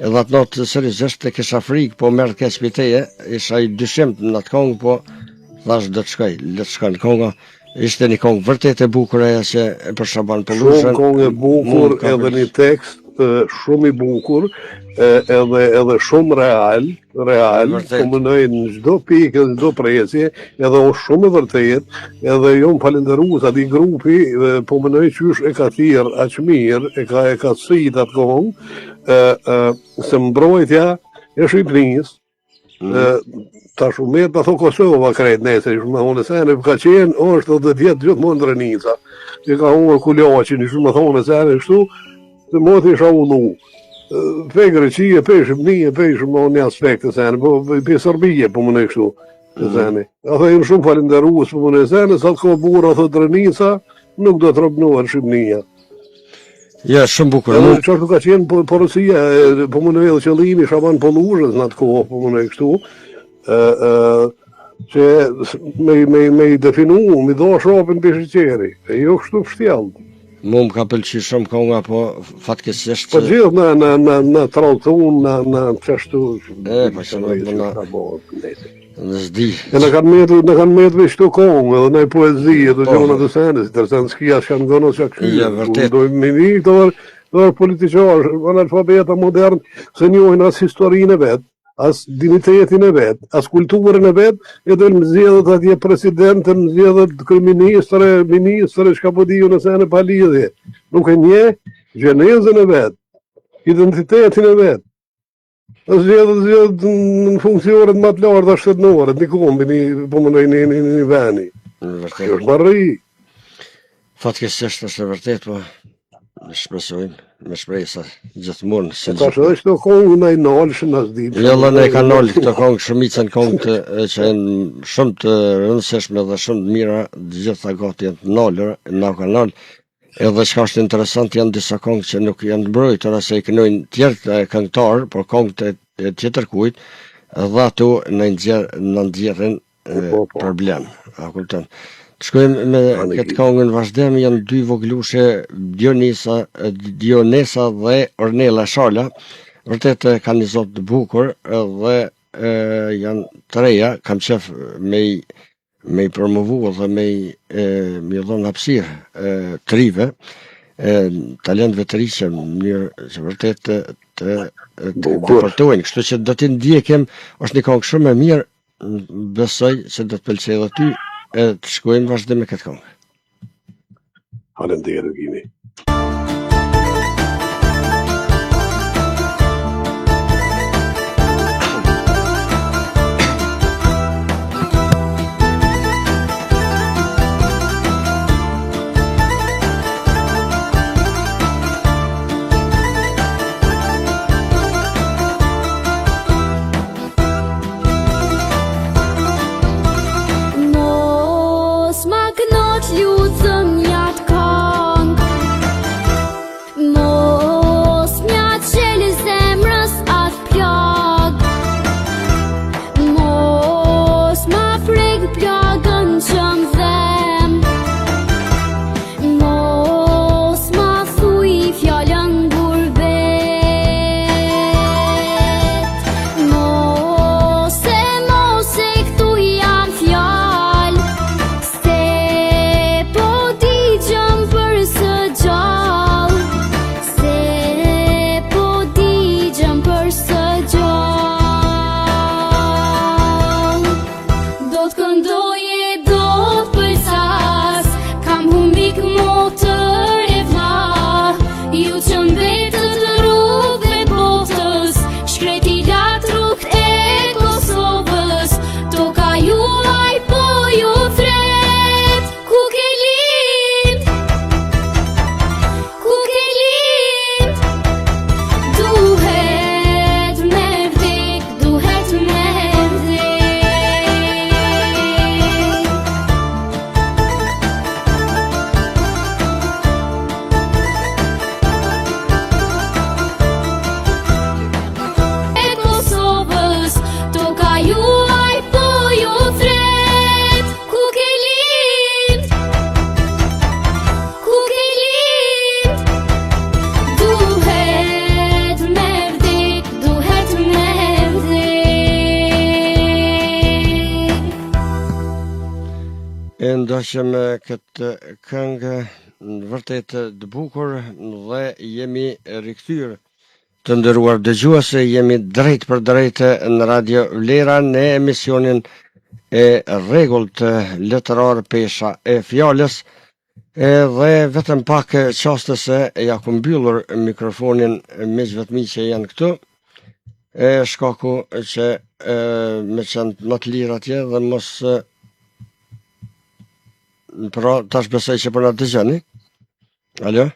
edhe atë natë seriozisht e kisha frikë po merr keq pi teje isha i dyshimt në atë këngë po thash do të shkoj le të shkon kënga ishte një këngë vërtet e bukur ajo që e për Shaban Pollushën shumë këngë e bukur edhe një tekst shumë i bukur edhe edhe shumë real real, po mendoj në çdo pikë, në çdo presje, edhe është shumë e vërtetë, edhe jam falënderues atij grupi, dhe po mendoj qysh e ka thirr aq mirë, e ka e ka sit atë këngë, ë ë se mbrojtja e Shqipërisë, mm. ë tash u met pa thon Kosova krejt nesër, ish më thonë se në ka qenë, është dhe do jetë gjithmonë Drenica, që ka humbur Kulaqin, ish më thonë se kështu, Se moti isha ullu. Pe Greqie, pe Shqipnie, pe shumë në një aspekt të sene, po pe Serbie, po më në kështu të mm. sene. A tha, jam shumë falenderues, po më në sene, sa të ka burra, thot Drenica, nuk do të robnohet Shqipnia. Ja, shumë bukur. Edhe që ashtu ka qenë po, porosia, po më në edhe qëllimi, Shaban Polluzhës në atë kohë, po më në kështu, ë ë që me me me i definu, me do shopin për sheqeri, e jo kështu pështjell. Mu më ka pëlqy shumë konga, po fatkeqësisht Po gjithë në në në në tradhtun, në në çashtu. E, po që në në në s'di. E në kanë metë, në kanë metë me qëto kongë, edhe në poezi, edhe po. gjona të sene, si tërsen s'ki as kanë gëno që kështu. Ja, vërtet. Do me një këto varë, do varë politiqarë, analfabeta modern, s'e njohin as historinë e vet. as dinjitetin e vet, as kulturën e vet, e del më zgjedhët atje president, më zgjedhët kryeministër, ministër, çka po di unë sene pa lidhje. Nuk e njeh gjenezën e vet, identitetin e vet. Zgjedhët zgjedhët në funksionet më të larta shtetërore, një kombi, një, po mendoj një, një, një veni. Vërtet. Kjo është marri. Fatkeqësisht është e vërtetë, po ne shpresojmë me shpresa gjithmonë se tash edhe këto kongë na i nalshin as di. Jo, na i kanë nalë këto kongë, shumicën kongë të që janë shumë të rëndësishme dhe shumë të mira, të gjitha gati janë të nalura, na kanë nalë. Edhe çka është interesant janë disa kongë që nuk janë të mbrojtura se i kënojnë tjerë këngëtarë, por kongë të, të tjetërkujt, dhe ato na nxjerr na nxjerrin Po, po, po. problem, a kupton. Të shkojmë me këtë këngë në vazhdim, janë dy voglushe Dionisa, Dionesa dhe Ornela Shala. Vërtet kanë një zë të bukur dhe e, janë të reja, kam qef me i me i promovu dhe me i e, me i dhënë hapësirë e, të rive, e, talentëve të ri që në mënyrë që vërtet të të, të, të depërtojnë. Kështu që do t'i ndjekim, është një këngë shumë e mirë, Besoj se do të pëlqejë edhe ty, e të shkojmë vazhdim me këtë këngë. Faleminderit Gimi. Mos ma kno t'lutëm njat kong Mos m'ja çel zemrës atë plagë Mos ma prek plagën që m'dhem Mos ma thuj fjalën gurbet Mos e mos e këtu jam fjalë Se po digjem për së gjalli Se po digjem për së gjalli Do të këndoj e do të pëlcas Kam humik motër e vlla Ju që mbetët rrugëve botës Shkret i latë rrugët e Kosovës Toka juaj po ju thret Ku ke lind Ku ke lind Duhet me vdek Duhet me vdek E Kosovës, toka juaj po ju thret Ku ke lind, ku ke lind Duhet me vdek, duhet me vdek E ndoqëm këtë këngë vërtet të bukur dhe jemi rikthyer Të nderuar dëgjues, jemi drejtpërdrejt në Radio Vlera në emisionin e rregullt letrar Pesha e Fjalës. Edhe vetëm pak çaste se ja kom mbyllur mikrofonin miqve të mi që janë këtu. E shkaku që e, me qenë më të lirë atje dhe mos pra tash besoj që po na dëgjoni. Alo?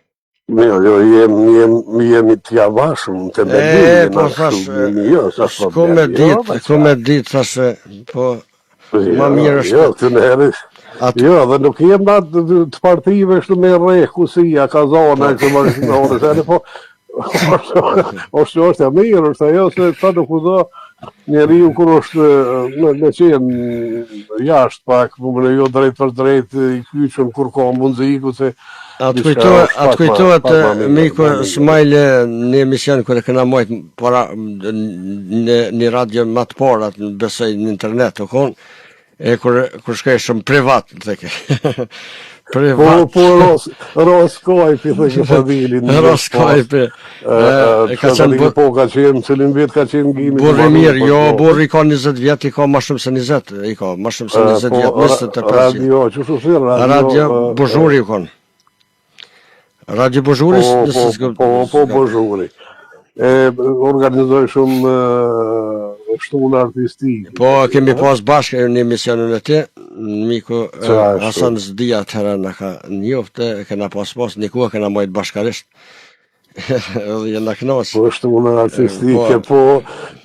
Jo, jo, jem, jem, jemi të javashëm, të me E, po thash, jo, s'ko me jo, dit, s'ko me dit, thash, po, jo, ma mirë është. Jo, të në herë, Atë... Jo, dhe nuk jem na të, të partive kështu me rreh, ku si, a ka zona, po. kështu më në orë, se po, është është e mirë, është ajo se sa nuk u do njeriu kur është me, me qenë jashtë pak, po më jo drejtpërdrejt i kyçun kur ka mundësi ku se A të kujtohet, a të kujtohet miku Smajl në emision kur e kena majt para në një radio më të parat, besoj në internet u kon, e kur kur shkoj shumë privat, të thekë. Privat. Po, po, ros, Roskojpi, dhe që Fadili. Roskojpi. E, ka qenë... Po, ka qenë, cilin vit ka qenë gimi. Burri mirë, jo, po. burri ka 20 vjet, i ka ma shumë se 20, i ka ma shumë se 20 po, vjet, 25 vjet. Radio, që shu thirë, radio... Radio, Bozhuri u konë. Radio Bozhuri, po, po, po, po, Bozhuri. E organizoi shumë shtuna artistike. Po, kemi pas bashkë në emisionin e tij, miku Hasan Zdia atëherë na ka njoftë, e kena pas pas, një kohë kena majtë bashkarisht. Edhe jena kënaqë. Po shtuna artistike, po,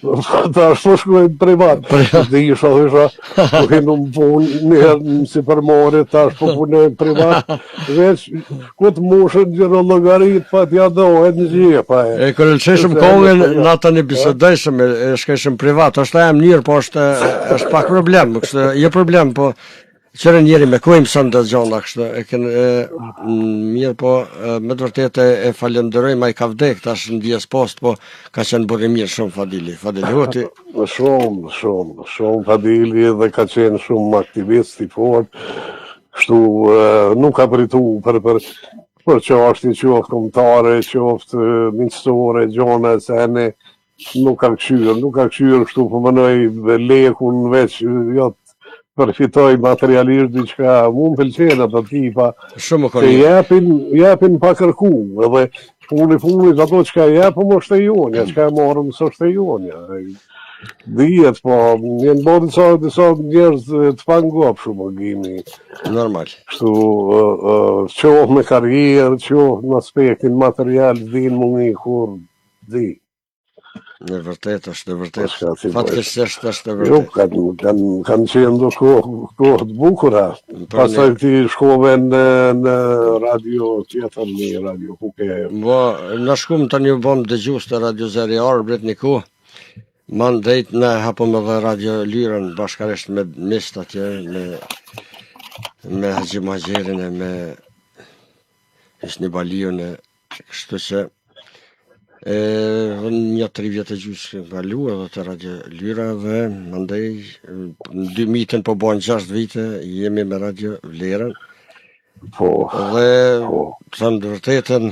po tash po shkojmë privat. Dhe isha, isha, po hinë në punë, një herë në sipërmarrje, tash po punojmë privat, veç, ku të moshën gjëro llogarit, pa t'ja dohet në gjithë, pa e. E kur e lëshojshëm kongën, na tani bisedojshëm, e, e shkojshëm privat, është e mirë, po është, është pak problem, kështu, jo problem, po Qyre njeri me kujmë së ndë gjona kështu, e kënë, e, mirë po, e, me të vërtetë e, e falenderojmë, ai ka vdek, tash në dies post, po ka qenë burrë i mirë shumë Fadili, Fadili Hoti. Shumë, shumë, shumë Fadili dhe ka qenë shumë aktivist i fort, kështu e, nuk ka pritu për, për, për çështje qoftë kombëtare, qoftë miqësore, gjona, sene, Nuk ka kqyrë, nuk ka kqyrë kështu po menoj lekun veç, jo përfitoj materialisht diçka, mu më pëlqen ato tipa, Shumë që japin, japin pa kërku, edhe funi funit ato çka japim është e jonja, çka e marrim s'është e jonja. Dihet, po, janë bo disa, disa njerëz të pangopshëm, o Gimi. Normal. Kështu, qoftë me karrierë, qoftë në aspektin material, din më një kur, Di. Në vërtet është e vërtet. Po, Fatkeqësisht është e vërtet. Jo, kanë kanë kanë qenë do kohë kohë të bukura. Pastaj ti shkove në në radio tjetër në radio ku ke. Po, na shkum tani u bëm dëgjues të Radio Zëri i Arbrit një kohë. Mandej na hapëm edhe Radio Lyrën bashkarisht me miqtë atje me me Haxhi Muhaxherin e me Hysni Baliun e Kështu që e një tri vjet e gjysë kalu edhe te Radio Lyra dhe mandej në dy mitën po bojnë 6 vite jemi me Radio Vlerën. Po. Dhe po. të them të vërtetën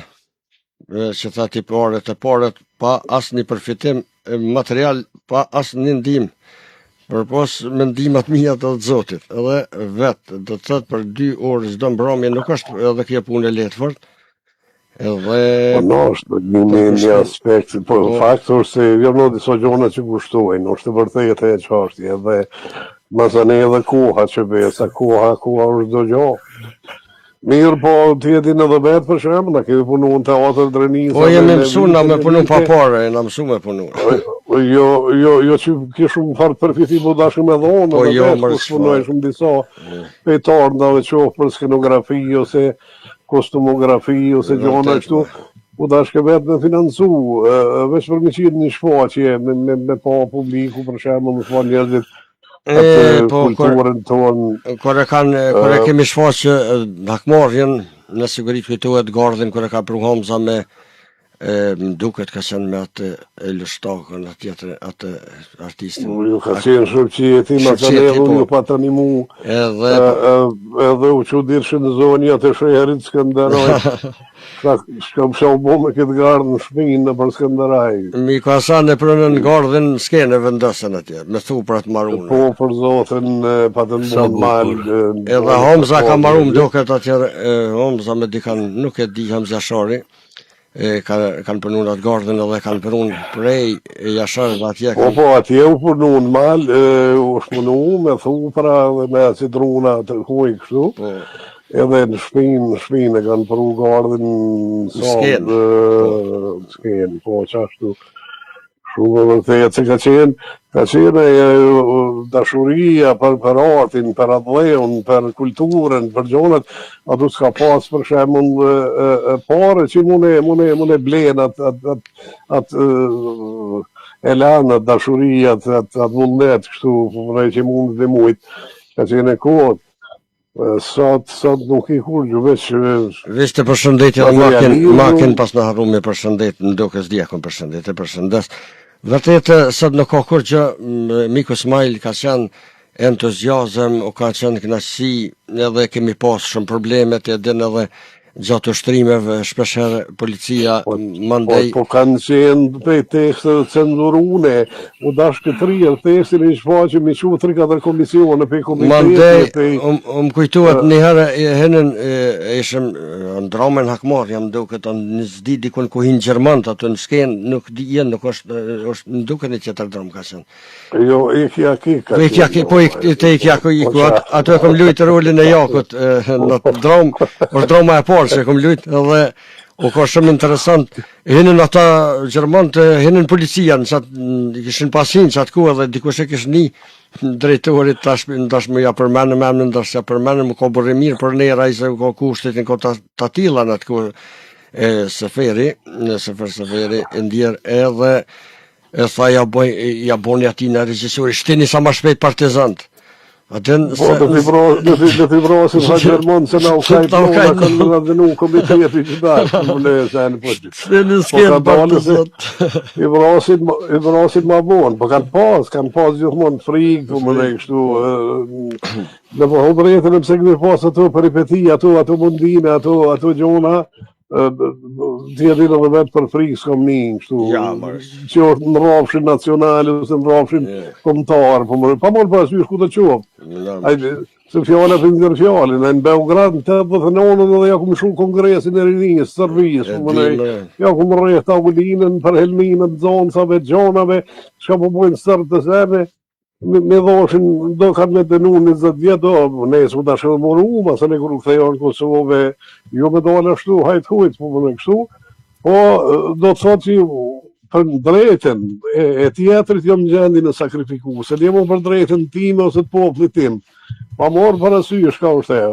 që tha ti paret e paret pa asnjë përfitim material pa asnjë ndihmë përpos me ndihmat mia të Zotit edhe vetë do të thotë për dy orë çdo mbrëmje nuk është edhe kjo punë e lehtë fort Edhe Po no, është një një, një aspekt, po, po fakt është se jo në disa gjona që kushtojnë, është e vërtetë e çështje, edhe masanej edhe koha që besa, koha, koha është çdo gjo. Mirë, po ti e din edhe vetë për shembull, na kemi punu në teatër Drenica. Po jemi mësu na me punu pa pare, na mësu me punu. Po, jo, jo, jo që kishum farë përfitim po dashëm me dhonë, po jo, vetë, kush punoj shumë disa pejtarë ndave qoftë për skenografi ose kostumografi ose gjona kështu, u dashke vetë me financu, veç për me qitë një shfaqje, me, me, me pa publiku, për shembull, me pa njerëzit, atë po, kulturën tonë. Kur e kanë, kur e kemi shfaqë hakmarrjen, në siguri të kujtohet gardhin, kur e ka pru Hamza me, e, më duket ka qenë me atë e Lushtakën, atë tjetër, atë artistin. Jo, ka qenë Shëpqeti, ma ka edhe po. ju pa të nimu, edhe, edhe u çuditshin zonjat e sheherit Skënderaj. Shka, shka më u bo me këtë gardh në shpinë nëpër Skënderaj. Miku Hasan e prunën gardhin në skenë e vendosën atje, me thupra të marune. Po, për zotin, patën bo në mal. Edhe Hamza ka maru më duket atje, Hamza me dikan, nuk e di Hamza Jashari, e ka, kanë punu në atë gardhin edhe kanë punu prej Jashar dhe atje. Po, po, atje u punu në mal, e, u është punu me thupra dhe me asi druna të huj kështu. Po. Edhe në shpinë, në shpinë e kanë pru gardhin në skenë. Po. Në skenë, po, qashtu. Shumë e vërtetë se ka qenë, ka qenë e, dashuria për, për artin, për atdheun, për kulturën, për gjonat, ato s'ka pas për shembull e, e, e, pare që mund e mund e mund e blen atë atë atë atë elan, atë dashuri, atë atë atë vullnet kështu, po mendoj që mund të mujt. Ka qenë e kohët. Sot, sot nuk i kurgjë, veç... Veç të përshëndetje edhe Makin, Makin pas në harru me përshëndet, në duke s'di a kom përshëndet, e përshëndes. Vërtet, sot nuk ka kurgjë, Miku Smajl ka qenë entuziazëm, u ka qenë kënaqësi, edhe kemi pas shumë probleme e din edhe gjatë ushtrimeve shpeshherë policia po, mandej po, po kanë qenë prej teksteve cenzurune, u dash këtë rrjedh tekstin i shfaqë mi çu 3-4 komisione prej komitetit mandej prej um, um kujtohet një herë henën e, ishim në dramën Hakmarrja më duket në s'di dikun ku hinë gjermant aty në skenë nuk di jenë nuk është është më duket një tjetër dramë ka qenë Jo, ik ja ki ka. Po ik ja ki, po ik te ik ja ki, iku. Ato, ato e kom lujt rolin e Jakut në dramë, është drama e parë që e kom lujt edhe u ka shumë interesant. Hinën ata gjermanët, hinën policia në qat kishin pas hinë qat kohë edhe dikush e kish ni drejtorit tash ndash më ja përmendëm emrin, ndash ja përmendëm, u ka burrë i mirë për ne ai se u ka kushtet në kohë të tilla në atë kohë e Seferi, në Sefer Seferi e ndjerë edhe E tha ja bëj, ja boni atij në regjisori, shtini sa ma shpejt partizant. A din po, se... Do t'i vro, do t'i do t'i vrasim sa gjerman se na u kaj po na kanë na dënu komiteti që da, po le sa në po. Se në po skenë partizant. I vrasin, i vrasin ma vonë, po kanë pas, kanë pas gjithmonë frikë, po më ne kështu, në po drejtën e pse kemi pas ato peripeti, ato ato mundime, ato ato gjona, Ti e din edhe vetë për frikë s'kom ni, kështu, ja, mërës. që është në rrafshin nacional, ose në rrafshin yeah. kombëtar, po më, pa marrë parasysh ku të qoftë. Ajde, se fjala për ndër fjalën, në Beograd në 89 edhe ja kum lshu kongresin e rinisë, Serbisë, po më ne, ja kum rreh tavolinën për helmimet, zoncave, gjonave, çka po bojnë serbët e sene, Me, me dhoshin, do kanë me dënu 20 vjet, do, ne s'u dashë edhe moru, ma se ne kur u kthejmë në Kosovë, jo me dalë ashtu, hajt hujt, po më në kështu, po do të thotë që për drejtën e, e tjetrit jam në gjendje me sakrifiku, se le mo për drejtën time ose të popullit tim, pa marrë parasysh ka është ajo.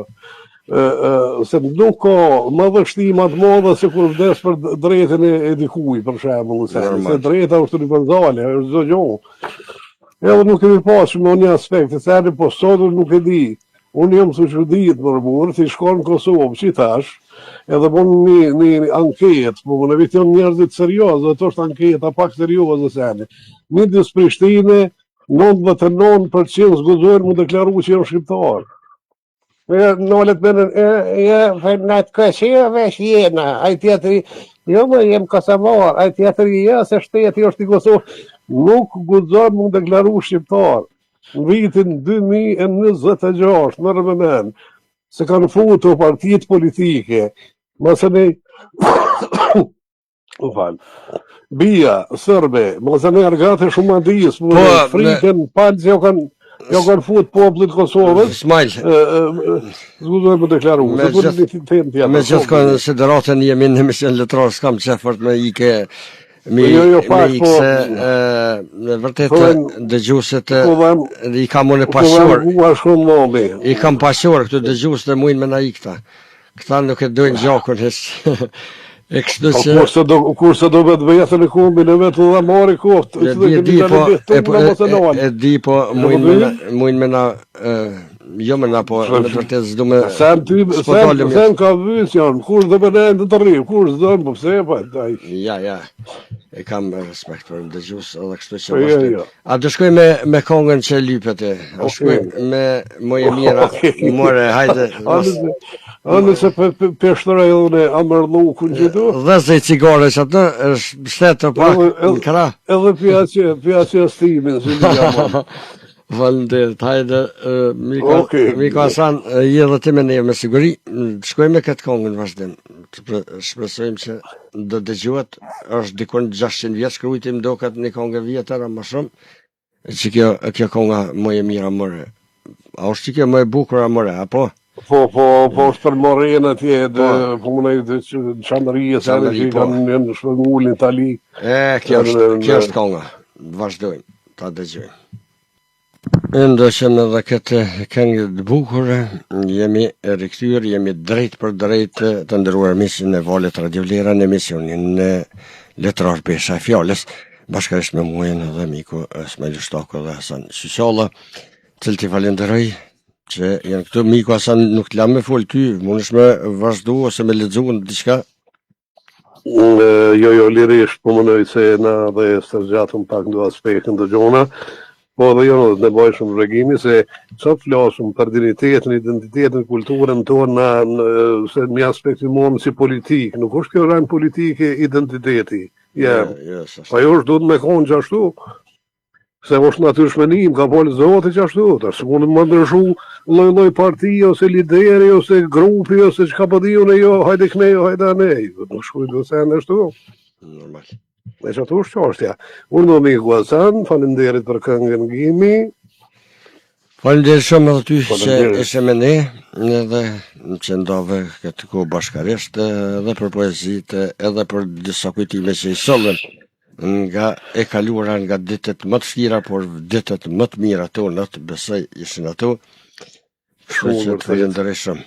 E, e, se nuk ka madhështi ma të madhe se kur vdes për drejtën e, e dikuj, për shembull, se, se drejta është universale, është çdo gjë. Edhe nuk kemi pas në një aspekt, se edhe po sot unë nuk e di. Unë jam tu u çudit more burrë, ti shkon në Kosovë, që tash, edhe bon një, një anketë, po më në vit janë njerëzit serioz, dhe të është anketa pak serioze se ene. Midis Prishtine, 99% s'guxojnë mu deklaru që janë shqiptarë. E, nolet me në, e, e, e, në të Kosovë jena, ai tjetri, jo më jem kosovar, ai tjetri, jo, se shteti është i Kosovës, nuk guxon mu deklaru shqiptar. Në vitin 2026, merre me men, se kanë futur partitë politike, masanej, Më fal. Bija, serbe, masanej argat e Shumadisë, po, po frikën, palë që jo kanë jo kanë fut popullit Kosovës. Ismail. S'guxojnë me deklaru. Me gjithë me gjithë konsideratën jemi në emision letrar, s'kam qef fort me ike me jo, jo, pak, me po, se në vërtet po, dëgjuesit po, i kam unë pasuar. Po, I kam pasuar këtu dëgjuesit e mujnë me na ik këta. Këta nuk e dojnë gjakun hiç. E kështu po, që... Kurse do, kurse do vetë vetën e kombin e vetë dhe marri koftë. E di, e di, po, e, po, e, e, e di, po, mujnë me na, mujnë me na, e, jo me na, po, në të vërtetë s'du me... Sen, ty, sen, sen ka vysë janë, kush do me ne të të rri, kush s'do, po pse, po, daj. Ja, ja, e kam respekt për dëgjues edhe kështu që po, jo, jo. A do shkoj me me kongën që lype ti? A okay. shkoj me moj e mira, okay. more, hajde. Anë se pe pe peshtroj edhe unë Amërllukun që tu. Dhe se cigare që atë është shtet të pak në krah. Edhe pjaçe, pjaçe stimin si më jam. Faleminderit. Hajde, Mika, okay. Mika Hasan, je edhe ti me ne me siguri. Shkojmë me këtë kongën vazhdim. Shpresojmë që do dëgjohet, është dikun 600 vjet shkrujti më doket një kongë e vjetër a më shumë. Që kjo kjo konga më e mira more. A është që kjo më e bukur a more, apo? Po, po, po është për Morenë atje, dhe, po, po më në që në Çamëri, e sa që po. kanë në shpërngul në Itali. E, kjo është, kjo është konga. Vazhdojmë, ta dëgjojmë. E ndoqëm edhe këtë këngë të bukur, jemi rikthyer, jemi drejtpërdrejt të nderuar miq në valët Radio Vlera në emisionin letrar Pesha e Fjalës, bashkërisht me mua edhe miku Ismail Lushtaku dhe Hasan Qyqalla, të cilët i falenderoj që janë këtu. Miku Hasan nuk të la me fol ty, mundesh me vazhdu ose me lexu në diçka? Unë, jo, jo, lirisht, po mendoj se na dhe stërgjatëm pak në do aspektin të gjona. Po edhe jo të nevojshëm reagimi se sot flasim për dinjitetin, identitetin, kulturën tonë në, në se një aspekt i monë si politikë, nuk është kjo rënë politike identiteti. Ja, ja, ja, ajo është duhet me konë qashtu, se është natyrshmëni, më ka falë Zoti qashtu, tash s'mund me ndryshu lloj-lloj parti, ose lideri, ose grupi, ose çka po di unë, jo, hajde kënej, jo, hajde anej, nuk shkojnë do sene ashtu. Normal. E qatu është çështja. Unë miku Hasan, faleminderit për këngën Gimi. Faleminderit shumë edhe ty që ishe me ne, edhe që ndave këtë kohë bashkarisht, edhe për poezitë, edhe për disa kujtime që i sollën nga e kaluara nga ditët më të vështira, por ditët më të mira tonat, besoj ishin ato. Kështu që të falenderoj shumë.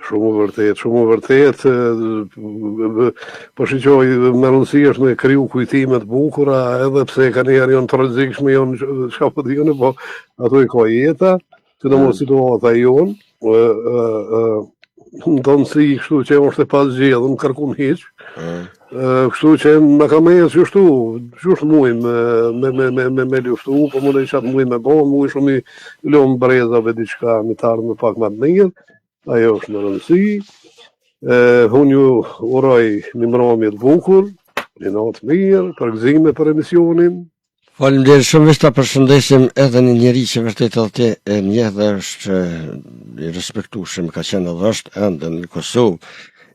Shumë e vërtetë, shumë e vërtetë, po shqoj, me rëndësi është me kriju kujtime të bukura, edhe pse kanjëherë janë të rrezikshme, janë çka po di unë, po ato i ka jeta, sidomos mm. situata jonë, ndonësi kështu që është e pazgjidhun, kërkun hiç, mm. Kështu që na ka me ecë kështu, qysh mujmë me, me, me, me, me luftu, po mund e qatë mujmë me bo, mujmë shumë i lomë brezave diçka, me të ardhme pak ma të mirë, ajo është me rëndësi. E, unë ju uroj një mramje të bukur, një natë të mirë, përgëzime për emisionin, Faleminderit shumë veç ta përshëndesim edhe një njeri që vërtet edhe ti e njeh dhe është i respektueshëm, ka qenë edhe është ende në Kosovë.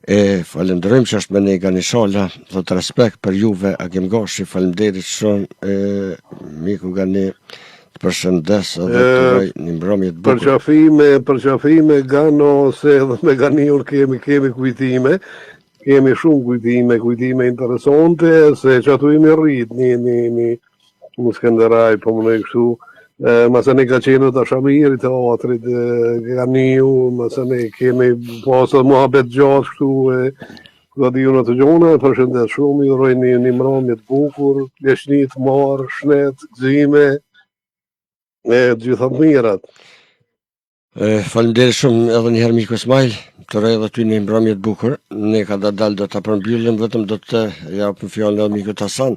E falenderojmë që është me ne Gani Shala, thotë respekt për juve Agim Gashi, faleminderit shumë e miku Gani të përshëndes edhe të uroj një mbrëmje të bukur. Përqafime, përqafime Gano se edhe me Ganiun kemi kemi kujtime. Kemi shumë kujtime, kujtime interesante, se që aty jemi rrit një, një, një, në Skenderaj, po më në kështu, e, masanej ka qenë dashamir i teatrit, e, Ganiu, masanej kemi pasë edhe muhabet gjatë kështu, e, ku ta di unë ato gjona, e përshëndes shumë, i uroj një, një mramje të bukur, pleqni të marë, shnet, gëzime, e të gjitha të mirat. E, faleminderit shumë edhe një herë miku Ismail, të uroj edhe ty një mbrëmje të bukur. Ne kadal do ta përmbyllim, vetëm do të japim fjalën edhe mikut Hasan,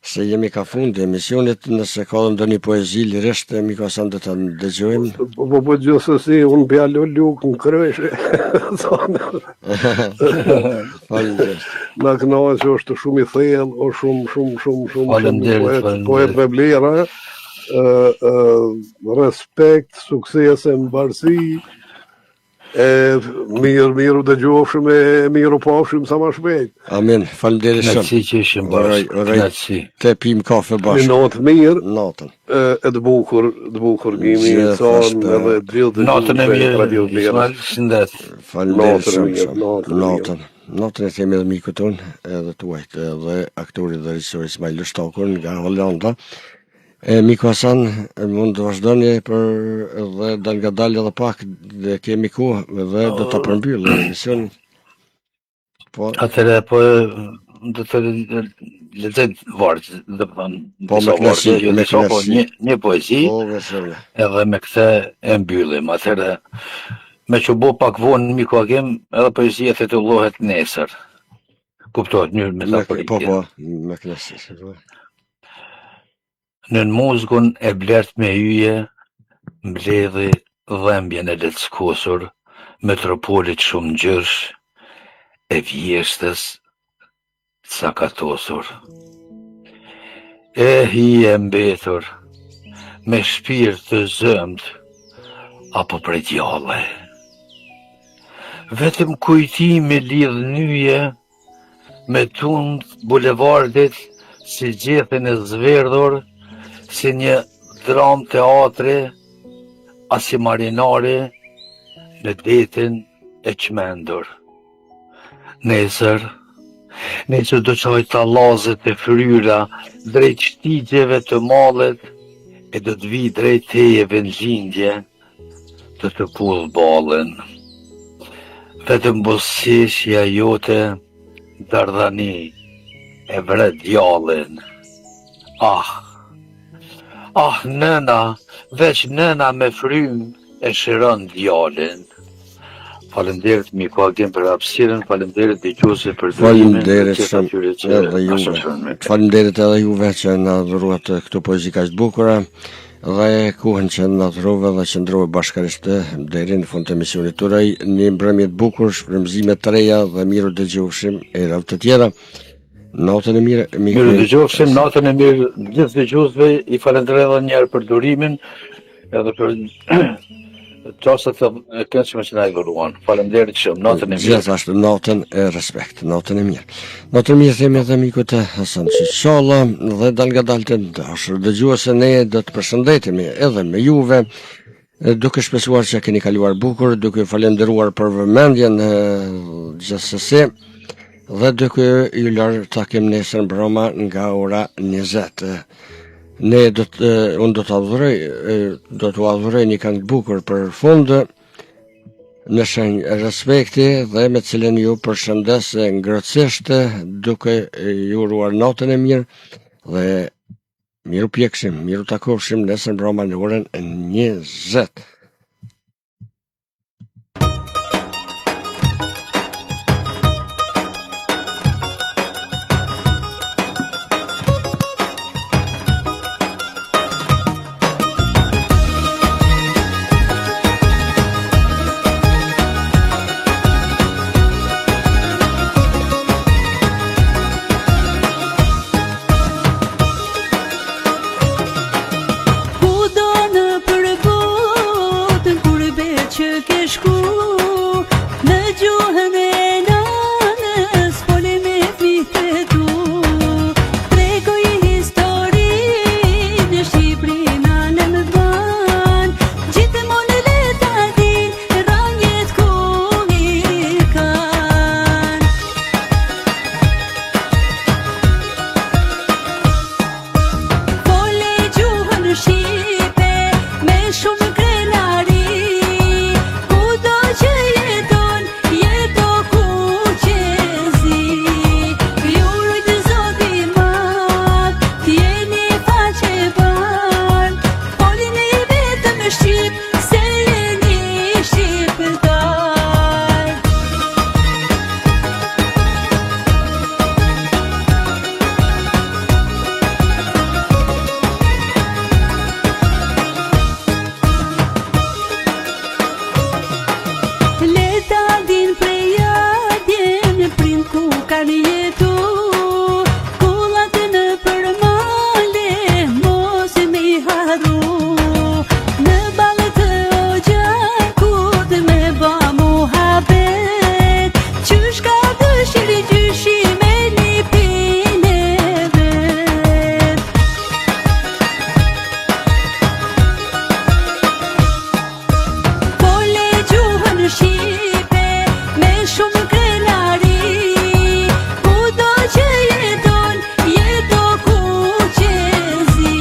se jemi ka fundi emisionit, nëse ka edhe ndonjë poezi lirisht, miku Hasan do ta dëgjojmë. Po po, po gjithsesi unë pja lë luk në kryesh. Faleminderit. Na kënaq që është shumë i thellë, o shumë shumë shumë shumë shumë poet, poet me vlera. Respekt, suksese, mbarësi, e mirë, mirë u dëgjofshim e mirë u pafshim sa ma shpejt. Amin, faleminderit shumë. Kënaqësi që ishim bashkë. Kënaqësi. Të pim kafe bashkë. Një natë mirë. Natën. E, e të bukur, të bukur Gimi, son edhe të gjithë të Natën e mirë, Ismail, shëndet. Faleminderit shumë. Natën. Natën e themi edhe mikut tonë, edhe tuajt, edhe aktorit dhe regjisorit Ismail Lushtaku nga Holanda. E miku Hasan, mund të vazhdoni për edhe dalngadalë edhe pak dhe kemi kohë dhe do ta përmbyllim emisionin. Po. Atëherë po do të lexoj vargje, do të thonë, po me kënaqësi, jo me disa, po një një poezi. Po, edhe me këtë e mbyllim. Atëherë meqë u bo pak vonë miku Agim, edhe poezia titullohet Nesër. Kuptohet, një metaforike. Po, po, me kënaqësi. Po. Nën muzgun e blertë me yje, mbledhi dhembjen e leckosur, metropolit shumëngjyrësh e vjeshtës sakatosur. E hije e mbetur, me shpirt të zymtë, apo prej djalle. Vetëm kujtimi lidh nyje, me tund bulevardit si gjethin e zverdhur, si një dramë teatri, a si marinari në detin e çmendur. Nesër, nesër do çaj tallazet e fryra drejt shtigjeve të mallit e do të vij drejt teje vendlindje do të puth ballin. Vetëm buzëqeshja jote Dardani e vret djallin. Ah, ah nëna, veç nëna me frymë e shëron djalin. Faleminderit miku Agim për hapësirën, faleminderit dëgjuesve për durimin Faleminderit shumë edhe juve. Faleminderit edhe juve që na dhuruat këto poezi kaq të bukura dhe kohën që na dhurove dhe qëndrove bashkërisht deri në fund të emisionit. Të uroj një mbrëmje të bukur, frymëzime të reja dhe mirë u dëgjofshim herëve të tjera. Natën e mirë, miku. Mirë u dëgjofshim, natën e mirë gjithë dëgjuesve, i falenderoj edhe një herë për durimin, edhe për çastet e këndshme që na i dhuruan. Faleminderit shumë, natën e mirë. Gjithashtu natën e respekt, natën e mirë. Natën e mirë themi edhe mikut të Hasan Çiçalla dhe dalngadalë të dashur dëgjues ne do të përshëndetemi edhe me juve duke shpresuar që keni kaluar bukur, duke ju falënderuar për vëmendjen gjithsesi dhe duke ju lërë takim nesër mbrëma nga ora 20. Ne do të unë do të dhuroj do t'ua dhuroj një këngë të bukur për fund në shenjë respekti dhe me cilën ju përshëndes ngrohtësisht duke ju uruar natën e mirë dhe mirë u pjekshim, mirë u takofshim nesër mbrëma në orën 20. Kudo nëpër botë n'kurbet që ke shku Në gjuhën e nanës foli me fmijtë e tu Tregoji historinë Shqipërinë anembanë Gjithmonë le ta dinë rrënjët ku i kanë Fole gjuhën shqipe me shumë krenari Kudo që jeton, jeto kuq e zi Ju rujt Zoti i madh, t'jeni faqebardhë Folni vetëm shqip, se jeni shqiptar Le ta din prejardhjen prindt ku kanë jetu Kullat nëpër male mos me i harru Në ballë të oxhakut me ba muhabet Qysh ka dëshirë gjyshi me nipin e vet Fole gjuhën shqipe me shumë krenari Kudo që jeton, jeto kuq e zi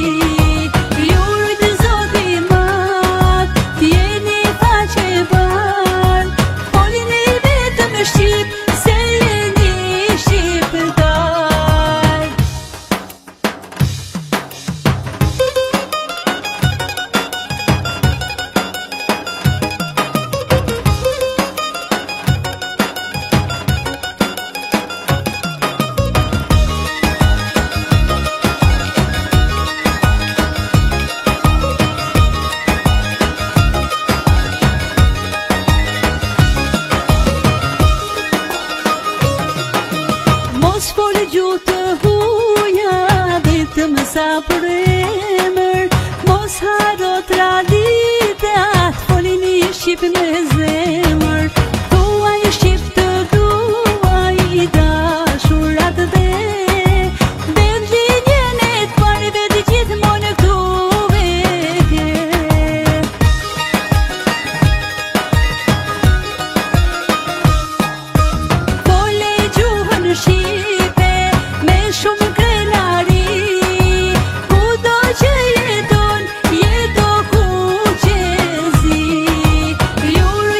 Ju rujt Zoti i madh, t'jeni faqebardhë Folni vetëm shqip, se jeni shqiptar. Mos fol gjuhë të huja vetëm sa për emër Mos harro traditat folini shqip me zemër Thuaj shqip të dua i dashur atdhe Vendlindjen e të parëve të gjithmonë këtu e ke Fole gjuhën shqipe me shumë krenari Kudo që jeton, jeto kuq e zi Ju rujt.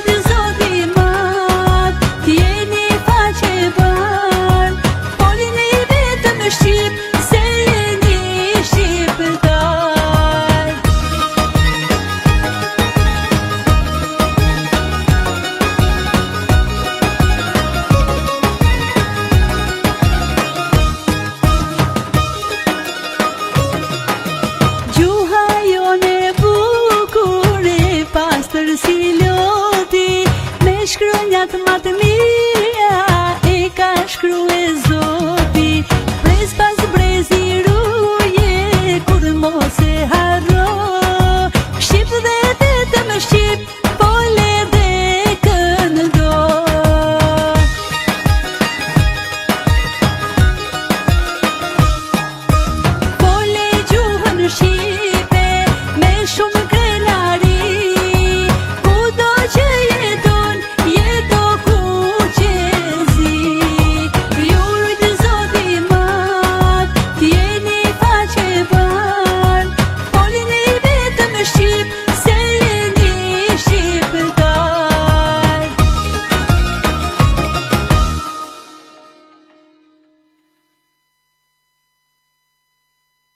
Gjërat ma të mira.